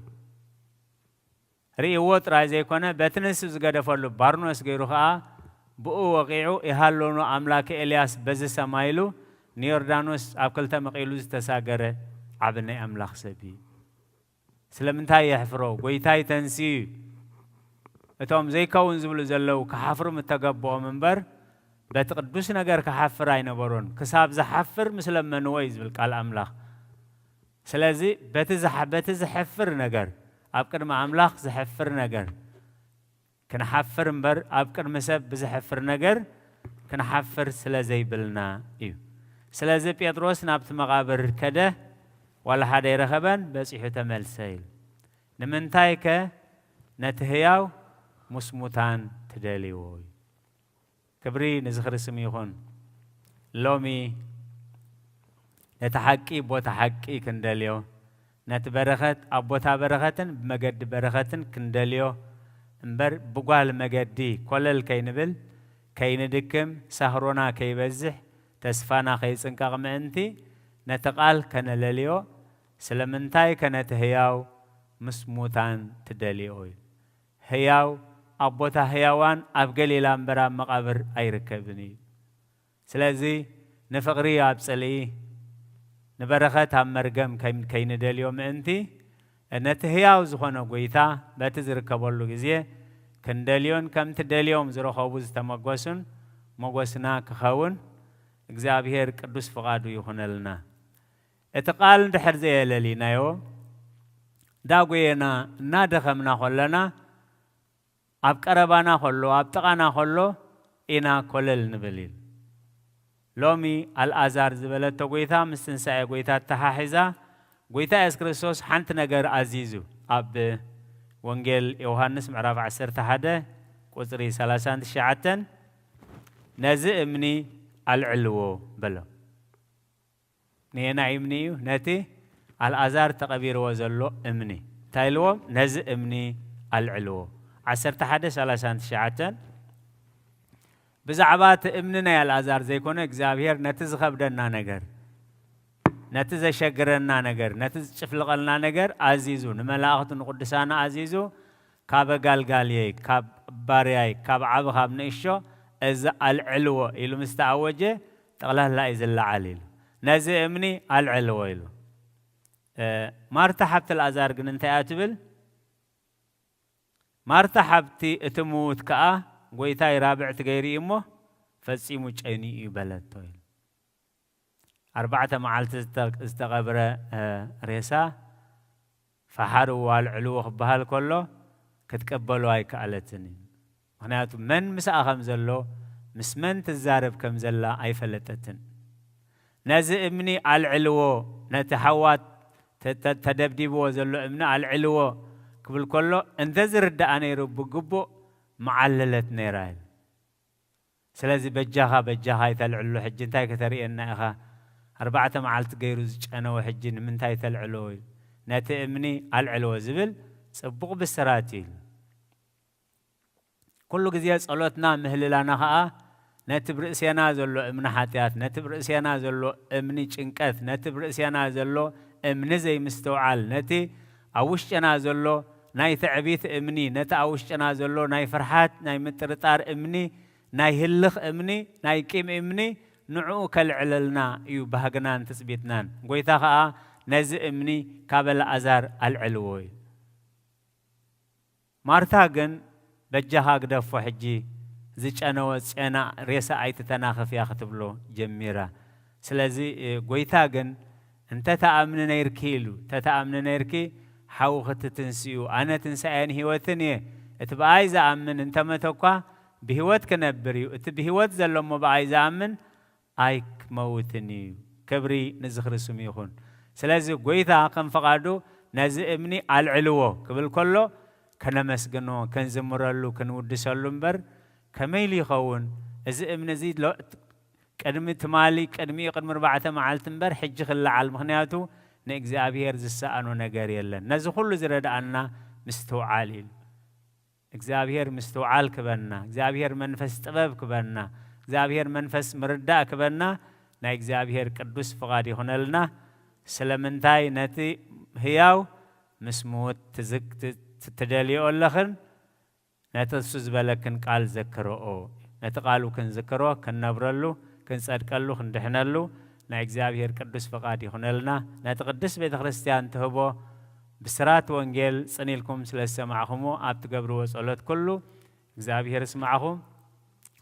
ርእይዎ ጥራይ ዘይኮነ፣ በቲ ንሱ ዝገደፈሉ ባርኖስ ገይሩ ኸዓ ብኡ ወቒዑ፣ "ይሃሎኑ ኣምላከ ኤልያስ በዚ ሰማይ" ኢሉ ንዮርዳኖስ ኣብ ክልተ መቒሉ ዝተሳገረ ዓቢ ናይ ኣምላኽ ሰብ እዩ። ስለምንታይ የሕፍሮ? ጎይታይ ተንስዩ እዩ። እቶም ዘይከውን ዝብሉ ዘለዉ ክሓፍሩ ምተገበኦም እምበር፣ በቲ ቅዱስ ነገር ክሓፍር ኣይነበሮን። ክሳብ ዝሓፍር ምስ ለመንዎ እዩ ዝብል ቃል ኣምላኽ። ስለዚ በቲ ዝሓ-፣ በቲ ዝሕፍር ነገር፣ ኣብ ቅድሚ ኣምላኽ ዝሕፍር ነገር ክንሓፍር እምበር፣ ኣብ ቅድሚ ሰብ ብዝሕፍር ነገር ክንሓፍር ስለ ዘይብልና እዩ። ስለዚ ጴጥሮስ ናብቲ መቓብር ከደ፣ ዋላ ሓደ ኣይረኸበን፣ በጺሑ ተመልሰ ኢሉ። ንምንታይከ ነቲ ህያው ምስ ሙታን ትደልይዎ እዩ? ክብሪ ንዝኽሪ ስም ይኹን። ሎሚ ነቲ ሓቂ ቦታ ሓቂ ክንደልዮ፣ ነቲ በረኸት ኣብ ቦታ በረኸትን ብመገዲ በረኸትን ክንደልዮ እምበር፣ ብጓል መገዲ ኮለል ከይንብል፣ ከይንድክም፣ ሳህሮና ከይበዝሕ፣ ተስፋና ከይጽንቀቕ ምእንቲ፣ ነቲ ቃል ከነለልዮ፣ ስለምንታይከ ነቲ ህያው ምስ ሙታን ትደልዮ እዩ? ህያው ኣብ ቦታ ህያዋን ኣብ ገሊላ እምበር ኣብ መቓብር ኣይርከብን እዩ። ስለዚ ንፍቕሪ ኣብ ጽልኢ፣ ንበረኸት ኣብ መርገም ከይ-፣ ከይንደልዮ ምእንቲ፣ ነቲ ህያው ዝኾነ ጐይታ በቲ ዝርከበሉ ግዜ ክንደልዮን ከምቲ ደልዮም ዝረኸቡ ዝተመጎሱን መጎስና ክኸውን እግዚኣብሔር ቅዱስ ፍቓዱ ይኹነልና። እቲ ቃል እንድሕር ዘየለሊናዮ፣ እንዳጎየና፣ እናደኸምና ከለና፣ ኣብ ቀረባና ከሎ፣ ኣብ ጥቓና ከሎ ኢና ኮለል ንብል ኢሉ። ሎሚ ኣልኣዛር ዝበለቶ ጐይታ ምስ ትንሳኤ ጐይታ ኣተሓሒዛ፣ ጐይታ የሱስ ክርስቶስ ሓንቲ ነገር ኣዚዙ። ኣብ ወንጌል ዮሃንስ ምዕራፍ ዓሰርተ ሓደ ቁጽሪ ሰላሳን ትሽዓተን፣ "ነዚ እምኒ ኣልዕልዎ" በሎ። ንየናይ እምኒ እዩ? ነቲ ኣልኣዛር ተቐቢርዎ ዘሎ እምኒ። እንታይ ኢልዎም? "ነዚ እምኒ ኣልዕልዎ።" ዓሰርተ ሓደ ሰላሳን ትሽዓተን። ብዛዕባ እቲ እምኒ ናይ ኣልኣዛር ዘይኮነ፣ እግዚኣብሔር ነቲ ዝኸብደና ነገር፣ ነቲ ዘሸግረና ነገር፣ ነቲ ዝጭፍልቐልና ነገር ኣዚዙ፣ ንመላእኽቱ ንቅዱሳኑ ኣዚዙ፣ "ካብ ኣጋልጋልየይ፣ ካብ ባርያይ፣ ካብ ዓቢ፣ ካብ ንእሾ፣ እዚ ኣልዕልዎ" ኢሉ ምስ ተኣወጀ፣ ጠቕላላ እዩ ዝለዓል ኢሉ። "ነዚ እምኒ ኣልዕልዎ" ኢሉ። እ፣ ማርታ ሓብቲ ኣልኣዛር ግን እንታይ እያ ትብል? ማርታ ሓብቲ እቲ ምዉት ከኣ፣ "ጐይታይ ራብዕቲ ገይሩ እዩ እሞ፣ ፈጺሙ ጨንዩ እዩ" በለቶ ኢሉ። ኣርባዕተ መዓልቲ ዝተ-፣ ዝተቐብረ፣ እ፣ ሬሳ፣ "ፈሓርዎ ኣልዕልዎ" ክበሃል ከሎ፣ ክትቀበሎ ኣይከኣለትን እዩ። ምኽንያቱ መን ምስኣ ከም ዘሎ፣ ምስ መን ትዛረብ ከም ዘላ ኣይፈለጠትን። "ነዚ እምኒ ኣልዕልዎ፣ ነቲ ሓዋ ተ-፣ ተ-፣ ተደብዲብዎ ዘሎ እምኒ ኣልዕልዎ" ክብል ከሎ፣ እንተ ዝርድኣ ነይሩ ብግቡእ ምዓለለት ነይራ ኢሉ። ስለዚ በጃኻ፣ በጃኻ ኣይተልዕሎ፣ ሕጂ እንታይ ከተርእየና ኢኻ? ኣርባዕተ መዓልቲ ገይሩ ዝጨነወ ሕጂ ንምንታይ ተልዕሎ? ነቲ እምኒ ኣልዕልዎ ዝብል ጽቡቕ ብስራት እዩ። ኩሉ ግዜ ጸሎትና ምህልላና ኸኣ ነቲ ብርእሴና ዘሎ እምኒ ሓጢኣት፣ ነቲ ብርእሴና ዘሎ እምኒ ጭንቀት፣ ነቲ ብርእሴና ዘሎ እምኒ ዘይምስትውዓል፣ ነቲ ኣብ ውሽጥና ዘሎ ናይ ትዕቢት እምኒ፣ ነቲ ኣብ ውሽጥና ዘሎ ናይ ፍርሓት፣ ናይ ምጥርጣር እምኒ፣ ናይ ህልኽ እምኒ፣ ናይ ቂም እምኒ፣ ንዕኡ ከልዕለልና እዩ ባህግናን ትጽቢትናን። ጐይታ ኸኣ ነዚ እምኒ ካብ ኣልኣዛር ኣልዕልዎ እዩ። ማርታ ግን በጃኻ ግደፎ፣ ሕጂ ዝጨነወ ጼና ሬሳ ኣይትተናኽፍ እያ ክትብሎ ጀሚራ። ስለዚ፣ እ፣ ጐይታ ግን "እንተ ተኣምኒ ነይርኪ" ኢሉ፣ "እንተ ተኣምኒ ነይርኪ ሓውኺ ትትንስኡ፣ ኣነ ትንሳኤን ህይወትን እየ፣ እቲ ብኣይ ዝኣምን እንተ መተ እኳ ብህይወት ክነብር እዩ፣ እቲ ብህይወት ዘሎ እሞ ብኣይ ዝኣምን ኣይክመውትን እዩ።" ክብሪ ንዝኽሪ ስሙ ይኹን። ስለዚ ጐይታ ከም ፍቓዱ "ነዚ እምኒ ኣልዕልዎ" ክብል ከሎ፣ ከነመስግኖ፣ ክንዝምረሉ፣ ክንውድሰሉ እምበር፣ ከመይ ኢሉ ይኸውን? እዚ እምኒ እዚ ሎ-፣ ቅድሚ ትማሊ፣ ቅድሚኡ፣ ቅድሚ ኣርባዕተ መዓልቲ እምበር፣ ሕጂ ክለዓል፣ ምኽንያቱ ንእግዚኣብሔር ዝሰኣኖ ነገር የለን። ነዚ ኩሉ ዝረድኣና ምስትውዓል እዩ። እግዚኣብሔር ምስትውዓል ክበና፣ እግዚኣብሔር መንፈስ ጥበብ ክበና፣ እግዚኣብሔር መንፈስ ምርዳእ ክበና ናይ እግዚኣብሔር ቅዱስ ፍቓድ ይኹነልና። ስለምንታይ ነቲ ህያው ምስ ምዉት ትዝክ-፣ ት-፣ ትደልይኦ ኣለኽን? ነቲ እሱ ዝበለክን ቃል ዘክርኦ። ነቲ ቃሉ ክንዝክሮ፣ ክንነብረሉ፣ ክንጸድቀሉ፣ ክንድሕነሉ ናይ እግዚኣብሔር ቅዱስ ፍቓድ ይኹነልና። ነቲ ቅድስት ቤተ ክርስቲያን ትህቦ ብስራት ወንጌል ጽን ኢልኩም ስለ ዝሰማዕኹሞ፣ ኣብ ትገብርዎ ጸሎት ኩሉ እግዚኣብሔር ይስማዕኹም።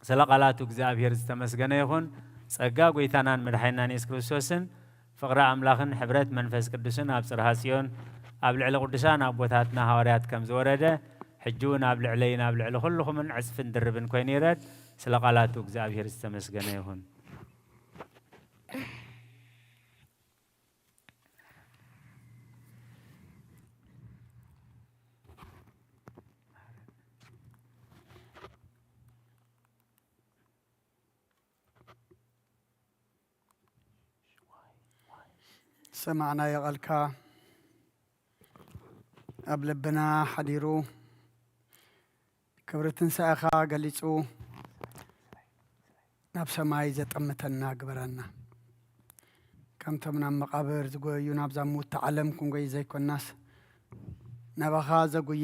ስለ ቃላቱ እግዚኣብሔር ዝተመስገነ ይኹን። ጸጋ ጐይታናን መድሓኒናን የሱስ ክርስቶስን ፍቕሪ ኣምላኽን ሕብረት መንፈስ ቅዱስን ኣብ ጽርሃ ጽዮን ኣብ ልዕሊ ቅዱሳን ኣቦታትና ሃዋርያት ከም ዝወረደ፣ ሕጂ እውን ኣብ ልዕለይን ኣብ ልዕሊ ኩልኹምን ዕጽፍን ድርብን ኮይኑ ይረድ። ስለ ቃላቱ እግዚኣብሔር ዝተመስገነ ይኹን። ሰማዕናዮ ቃልካ ኣብ ልብና ሓዲሩ፣ ክብሪ ትንሳኤኻ ገሊጹ፣ ናብ ሰማይ ዘጠምተና ግበረና። ከምቶም ናብ መቓብር ዝጎዩ ናብዛ ምውቲ ዓለም ክንጎይ ዘይኮናስ፣ ናባኻ ዘጉይ፣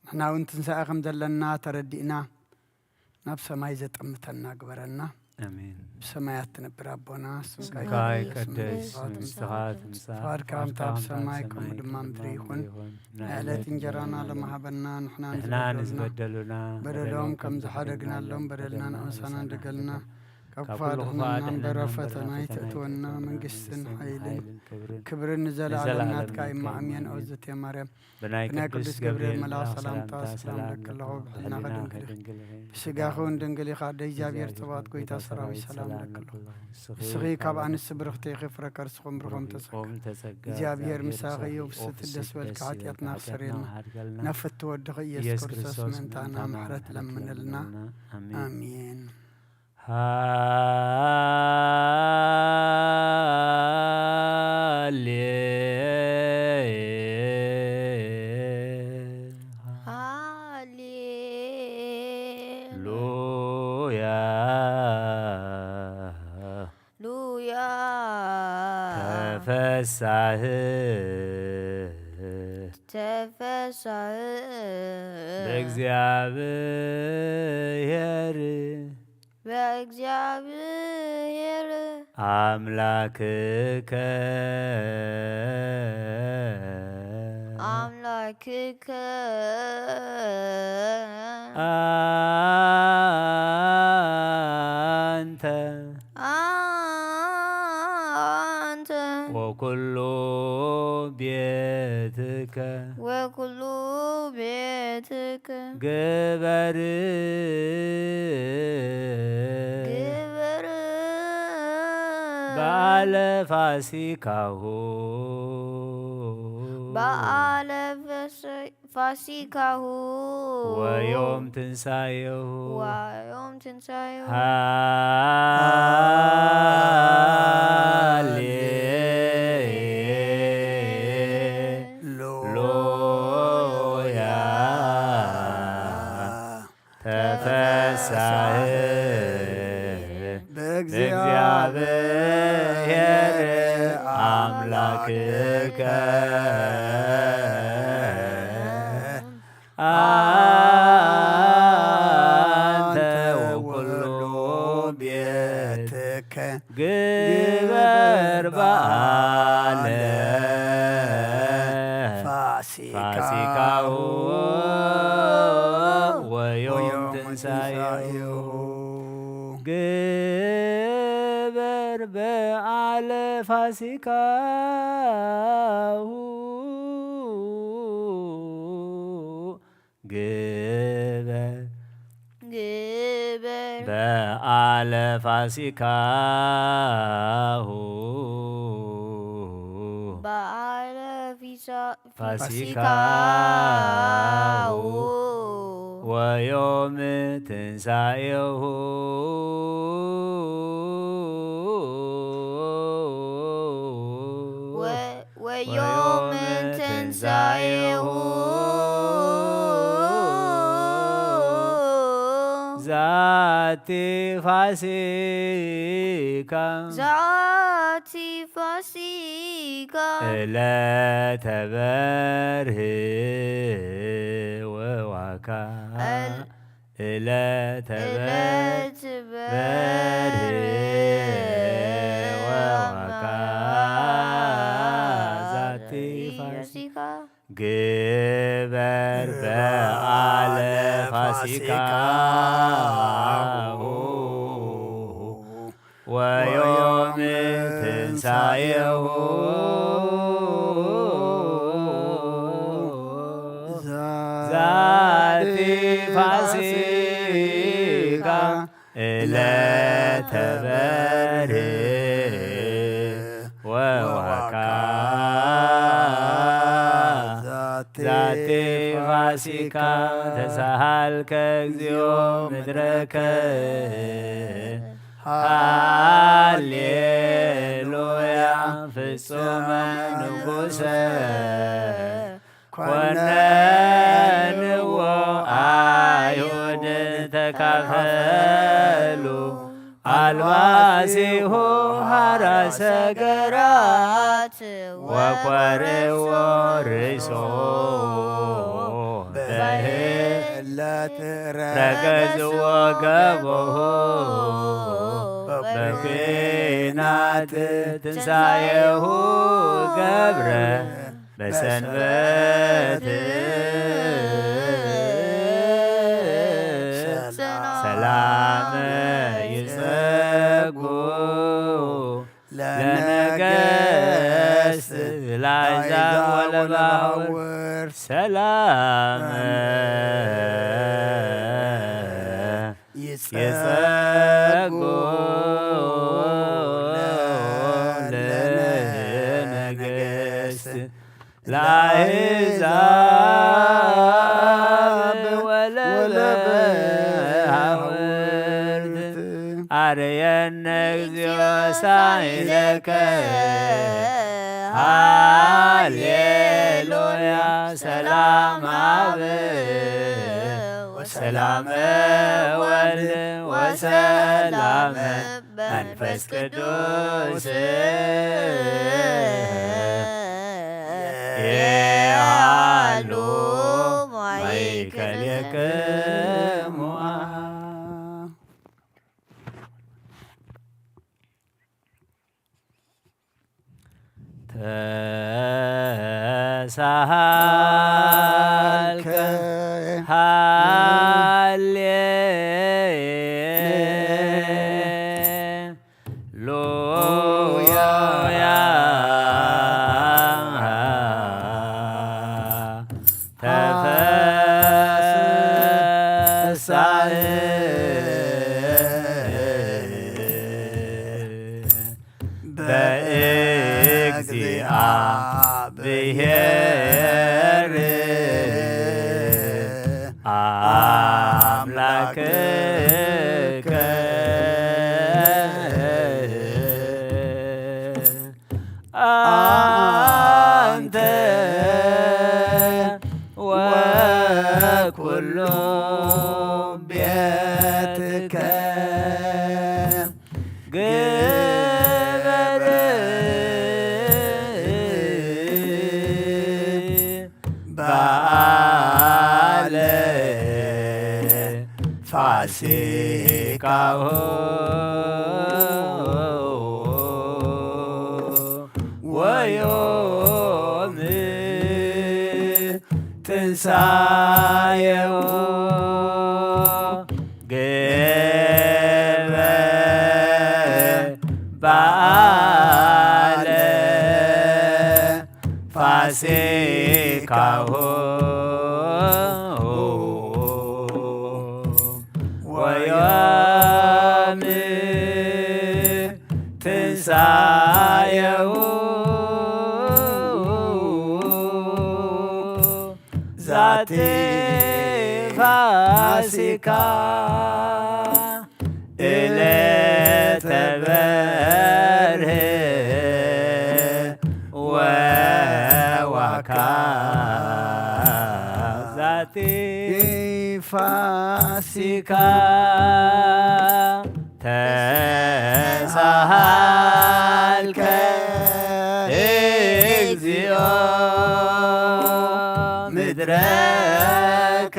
ንሕና እውን ትንሳኤ ከም ዘለና ተረዲእና፣ ናብ ሰማይ ዘጠምተና ግበረና። ኣሜን። ብሰማያት ትነብር ኣቦና፣ ስምካ ስምካ ይቀደስ፣ ይቀደስ፣ ስምካ መንግስትኻ ይምጻእ፣ ትምጻእ፣ ፍቓድካ ፍቓድካ ከምታ ኣብ ከምታ ሰማይ፣ ኣብ ከምኡ ሰማይ፣ ድማ ከምኡ ምድሪ ድማ ይኹን። ምድሪ ይኹን። ናይ ናይ ዕለት ዕለት እንጀራና እንጀራና ሎም ሃበና፣ ንሕና ንሕና ንበደሎም፣ ንበደሎም ንበደሎም ከም ከም ዝሓደግናሎም፣ ዝሓደግናሎም፣ በደልና በደልና ንእመሳና ንእመሳና እንደገልና፣ እንደገልና፣ ካብ ካብ ኩሉ ክፉእ ክፉእ ኣድሕነና፣ ኣድሕነና፣ እምበር እምበር ፈተና ፈተና ኣይተእትወና፣ ኣይተእትወና፣ መንግስትን መንግስትን ሓይልን ሓይልን ክብርን ክብርን ንዘለኣለምና ንዘለኣለምና ናትካ እዩ። እማ ኣሜን። ኣሜን። ብናይ ብናይ ቅዱስ ቅዱስ ገብርኤል ገብርኤል መልኣኽ መልኣኽ ሰላምታ ሰላምታ ሰላም ሰላም ለኪ ለኪ ኣለኹ፣ ኣለኹ፣ ብሕልና ብሕልና ከድንግል ኢኺ፣ ከድንግል ኢኺ፣ ብስጋኺ እውን ድንግል ኢኻ፣ ኣደይ እግዚኣብሔር ጽባኦት ጐይታ ሰራዊት ሰላም ለኪ ኣለኹ። ንስኺ ንስኺ ካብ ካብ ኣንስቲ ኣንስቲ ብርኽቲ ኢኺ፣ ፍረ ከርስኹም ብርኾም ተጸጋ። ብርኾም ተጸጋ፣ እግዚኣብሔር እግዚኣብሔር ምሳኺ ምሳኺ እዩ፣ እዩ፣ ብስቲ ብስቲ ደስ በልኪ፣ ደስ ይበልኪ፣ ሓጢኣትና ሓጢኣትና ክሰርየልና። ክሓድገልና። ናብ ፍትወ ወድኺ ኢየሱስ የሱስ ክርስቶስ ክርስቶስ ምእንታና ምእንታና ምሕረት ምሕረት ለምንልና። ለምንልና። ኣሜን። ኣሜን። ሃሌ ሃሌ ሉያ ሉያ ተፈሳህ ተፈሳህ በእግዚኣብሔር በእግዚኣብሔር ኣምላክከ ኣምላክከ ኣንተ ኣንተ ወኩሉ ቤትከ ወኩሉ ቤትከ ግበር ግበር በዓለ ፋሲካሁ በዓለ ፋሲካሁ ወዮም ትንሳኤሁ ወዮም ትንሳኤሁ ሃሌ ሉያ ተፈሳህ በእግዚኣብሔር ኣምላክከ ኣንተ ወኩሉ ቤትከ ግበር በዓለ ፋሲካሁ ወዮም ትንሳኤሁ ግበር በዓለ ፋሲካሁ ግበር ግበር በዓለ ፋሲካሁ በዓለ ፊሳ ፋሲካሁ ፋሲካሁ ወዮም ትንሳኤሁ ወ- ወዮም ትንሳኤሁ ዛቲ ፋሲካ ዛቲ ፋሲካ ዕለተ በርህ ወዋካ ዕለተ በርህ ዕለት በርህ ወዋካ ዛቲ ፋሲካ ፋሲካ ግበር በዓለ ፋሲካ ወዮም ትንሳኤሁ ዛቲ ፋሲካ ዕለተ በርህ ወዋካ ዛቲ ፋሲካ ተሳሃልከ እግዚኦ ምድረከ ሃሌሉያ ፍጹመ ንጉሰ ኮነንዎ ኣይሁድ ተካፈሉ ኣልባሲሁ ሃራሰ ገራት ወቆርዎ ርእሶ በህለት ረገዝዎ ገቦሁ በኩናት ትንሳኤሁ ገብረ በሰንበት ሰላም ይጸጉ ለነገስት ላይዛ ወለባውር ሰላም ይጸጉ ለነገስት ለአሕዛብ ወለበሃውርት አርየነ እግዚኦ ሳይለከ ሃሌሉያ ሰላም አብ ወሰላም ወልድ ወሰላም መንፈስ ቅዱስ የሃሉ ማእከሌክሙ። ተሳሃልከ ሃሌ ሉያ ተፈሳህ በእግዚአብሔር አምላክከ አንተ ወኩሉ ቤትከ ግበር በዓለ ፋሲካሁ ወዮም ትንሳኤሁ ግበር በዓለ ፋሲካሁ ወዮም ትንሳኤሁ ዛቲ ፋሲካ ዕለተ በርህ ወዋካ ዛቲ ፋሲካ ተሳሃልከ እግዚኦ ምድረከ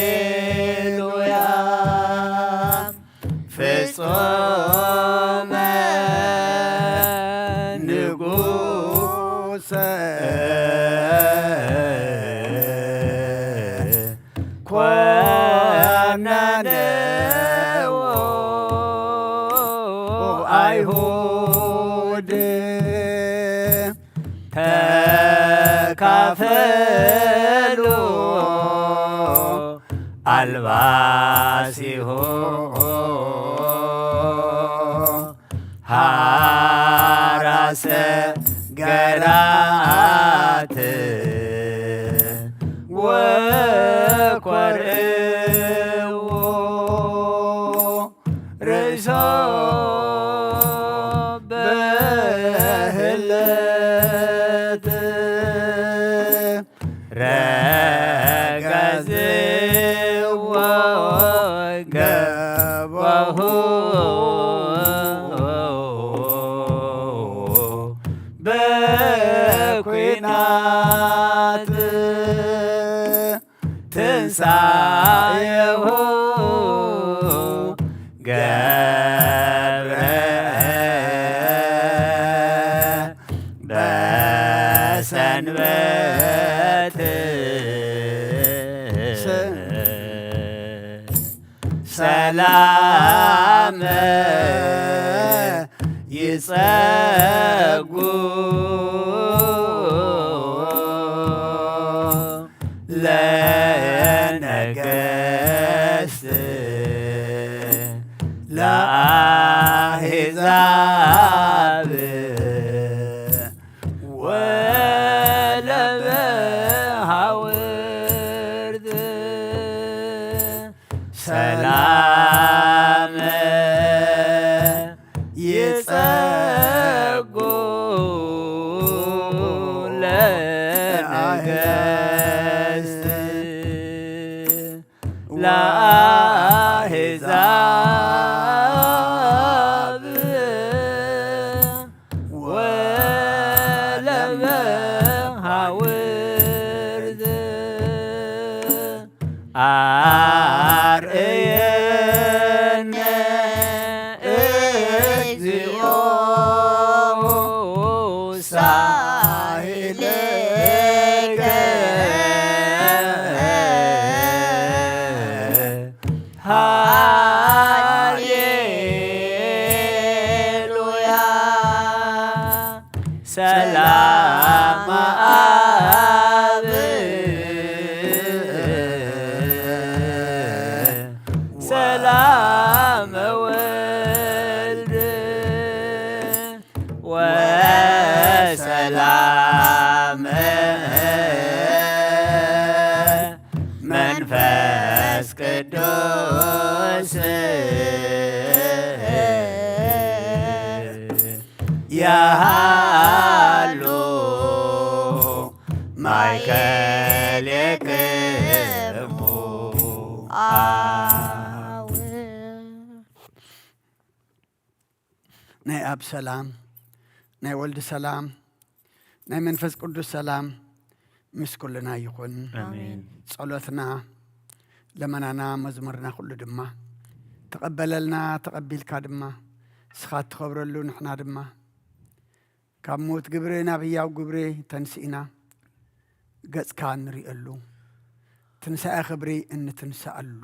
ሃሌሉያ ፍጹመ ንጉሰ ኮነነዎ ኣይሁድ ተካፈሉ ኣልባሲሁ ሃራሰ ገራት ወኮርዎ ርእሶ በህለት ረገዝዎ ገባሁ በኩናት ትንሳኤሁ ገብረ በሰንበት ሰላመ ይጸጉ ለነገስት ለአሕዛብ ወለበሃውርት ሰላም ይጸጉ ለነገስት ለአሕዛብ ወለበሃውርት አርእየነ እግዚኦ ሳህልከ ሃሌሉያ ሰላም አብ ሰላም ወልድ ወሰላም መንፈስ ቅዱስ ያሃሉ ማእከሌክሙ አብ ናይ ኣብ ሰላም፣ ናይ ወልድ ሰላም፣ ናይ መንፈስ ቅዱስ ሰላም ምስ ኩልና ይኹን። ኣሜን። ጸሎትና፣ ለመናና፣ መዝሙርና ኩሉ ድማ ተቐበለልና። ተቐቢልካ ድማ ንስኻ እትኸብረሉ፣ ንሕና ድማ ካብ ሞት ግብሪ ናብ ህያው ግብሪ ተንሲእና ገጽካ እንርእየሉ፣ ትንሳኤ ክብሪ እንትንሳኣሉ፣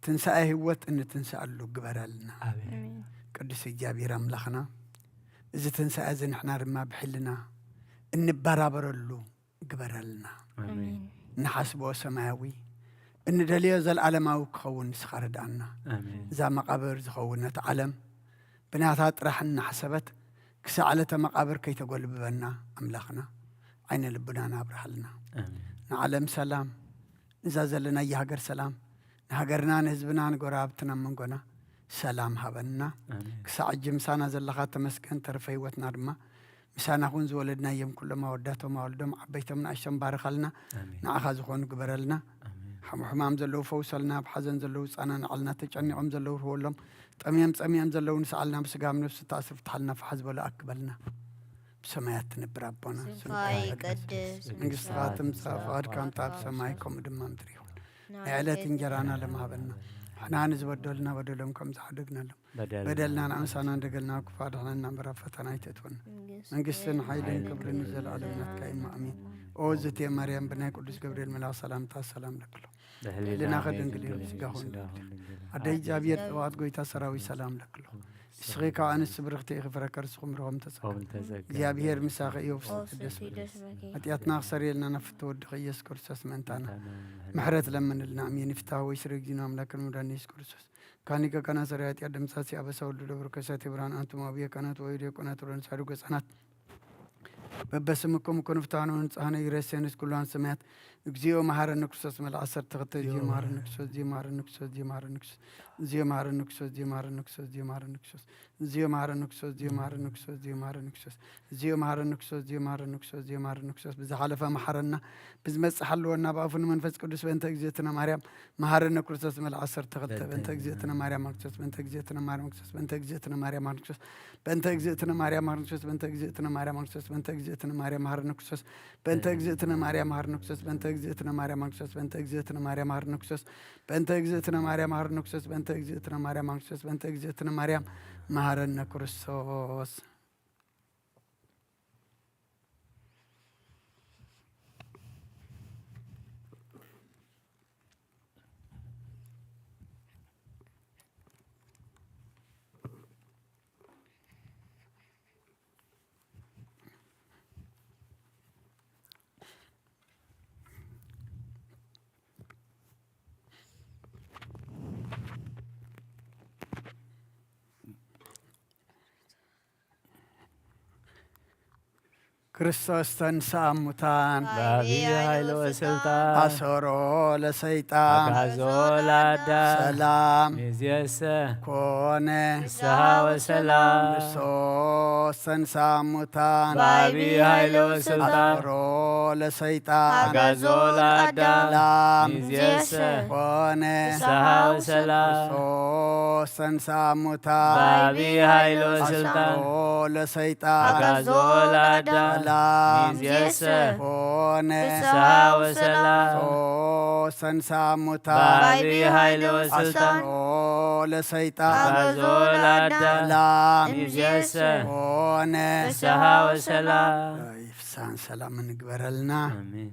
ትንሳኤ ህይወት እንትንሳኣሉ ግበረልና። ኣሜን። ኣሜን። ቅዱስ እግዚኣብሔር ኣምላኽና፣ እዚ ትንሳኤ እዚ ንሕና ድማ ብሕልና እንበራበረሉ ግበረልና። ኣሜን። ኣሜን። እንሓስቦ ሰማያዊ፣ እንደልዮ ዘልዓለማዊ ክኸውን ንስኻ ርድኣና። ኣሜን። እዛ መቓብር ዝኸውን ነቲ ዓለም ብናታ ጥራሕ እናሓሰበት ክሳዕ ዕለተ መቓብር ከይተጎልብበና ኣምላኽና ዓይነ ልቡናና ኣብርሃልና። ኣሜን። ንዓለም ሰላም፣ ንዛ ዘለናያ ሃገር ሰላም፣ ንሃገርና፣ ንህዝብና፣ ንጎረባብትና፣ ኣብ መንጎና ሰላም ሃበና። ክሳዕ ሕጂ ምሳና ዘለኻ ተመስገን። ተረፈ ህይወትና ድማ ምሳና ኹን። ዝወለድናዮም ኩሎም ኣወዳቶም ኣወልዶም ዓበይቶም ንኣሽቶም ባርኻልና። ንዓኻ ዝኾኑ ግበረልና። ሓሙ ሕማም ዘለዉ ፈውሰልና። ኣብ ሓዘን ዘለዉ ጻና ንዓልና። ተጨኒቖም ዘለዉ ርህወሎም። ጠምዮም ጸሚኦም ዘለዉ ንስዓልና። ብስጋ ኣብ ነፍሲ ተኣስር ፍትሓልና። ፋሕ ዝበሉ ኣክበልና። ብሰማያት ትነብር ኣቦና፣ ስምካ ይቀደስ፣ መንግስትኻ ትምጻእ፣ ፍቓድካ ምጻእ ኣብ ሰማይ ከምኡ ድማ ምድሪ ይኹን። ናይ ዕለት እንጀራና ሎም ሃበና። ንሕና ንዝበደሉና በደሎም ከም ዝሓደግናሎም፣ በደልና ንኣምሳና እንደገልና ክፉ ኣድሕነና እምበር ኣብ ፈተና ኣይተእትወና። መንግስትን ሓይልን ክብርን ንዘለኣለም ናትካ እዩ። ኣሜን። ኦ ዝቴ ማርያም ብናይ ቅዱስ ገብርኤል መልኣኽ ሰላምታ ሰላም ለክሎ። ልዕልናኸ ድንግል እዩ፣ ስጋኹን ድንግል እዩ። ኣደ እግዚኣብሔር ጽባኦት ጎይታ ሰራዊት ሰላም ለክሎ። ንስኺ ካብ ኣንስቲ ብርኽቲ ኢኺ፣ ፍረ ከርስኹም ብርኾም ተጸጋ። እግዚኣብሔር ምሳኺ እዩ፣ ፍስሕቲ ደስ በኪ። ሓጢኣትና ክሰርየልና ናብ ፍትወ ወድኺ ኢየሱስ ክርስቶስ ምእንታና ምሕረት ለምንልና። ኣሜን። ይፍታህ ወይ ስረ እግዚእነ ኣምላክን መድኃኒነ ኢየሱስ ክርስቶስ ካኒ ከከና ሰሪ ኃጢአት ደምሳሲ አበሳ ወልዱ ለብሩ ከሳቴ ብርሃን አንቱም አብየ ካህናት ወአይሁድ ዲያቆናት ወለንሳዱ ገጻናት በበስምኩም ኩኑ ፍትሐነ ወንጽሐነ ይረሴንስ ኩሉ አንስማያት። እግዚኦ መሐረነ ክርስቶስ መልአ ዓሰርተ ክልተ። እግዚኦ መሐረነ ክርስቶስ፣ እግዚኦ መሐረነ ክርስቶስ፣ እግዚኦ መሐረነ ክርስቶስ፣ እግዚኦ መሐረነ ክርስቶስ፣ እግዚኦ መሐረነ ክርስቶስ፣ እግዚኦ መሐረነ ክርስቶስ፣ እግዚኦ መሐረነ ክርስቶስ፣ እግዚኦ መሐረነ ክርስቶስ፣ እግዚኦ መሐረነ ክርስቶስ፣ እግዚኦ መሐረነ ክርስቶስ፣ እግዚኦ መሐረነ ክርስቶስ። ብዝሓለፈ መሐረና፣ ብዝመጽእ ሓልወና፣ ብኣፉ ንመንፈስ ቅዱስ በእንተ እግዝእትነ ማርያም መሐረነ ክርስቶስ መልአ ዓሰርተ ክልተ። በእንተ እግዝእትነ ማርያም ክርስቶስ፣ በእንተ እግዝእትነ ማርያም ክርስቶስ፣ በእንተ እግዝእትነ ማርያም ክርስቶስ፣ በእንተ እግዝእትነ ማርያም መሐረነ ክርስቶስ፣ በእንተ እግዝእትነ ማርያም መሐረነ ክርስቶስ፣ በእንተ እግዝእትነ ማርያም መሐረነ ክርስቶስ፣ በእንተ እግዝእትነ ማርያም መሐረነ ክርስቶስ፣ በእንተ እግዝእትነ ማርያም መሐረነ ክርስቶስ፣ በእንተ እግዝእትነ ማርያም መሐረነ ክርስቶስ፣ በእንተ እግዝእትነ ማርያም መሐረነ ክርስቶስ፣ በእንተ እግዝእትነ ማርያም መሐረነ ክርስቶስ። ክርስቶስ ተንሥአ እሙታን። በዐቢይ ኃይል ወስልጣን። አሰሮ ለሰይጣን። አግዓዞ ለአዳም። ሰላም። ሚዜሰ። ኮነ። ፍስሐ ወሰላም። ክርስቶስ ተንሥአ እሙታን። በዐቢይ ኃይል ወስልጣን። አሰሮ ለሰይጣን። አግዓዞ ለአዳም። ሰላም። ሚዜሰ። ኮነ። ፍስሐ ወሰላም። ክርስቶስ ተንሥአ እሙታን። በዐቢይ ኃይል ወስልጣን። አሰሮ ለሰይጣን። አግዓዞ ለአዳም። ሰላም። ሚዜሰ። ኮነ። ፍስሐ ወሰላም። ክርስቶስ ተንሥአ እሙታን። በዐቢይ ኃይል ወስልጣን። አሰሮ ለሰይጣን። አግዓዞ ለአዳም። ሰላም። ሚዜሰ። ኮነ። ፍስሐ ወሰላም። ፍስሐን ሰላምን ይግበረልና። አሜን።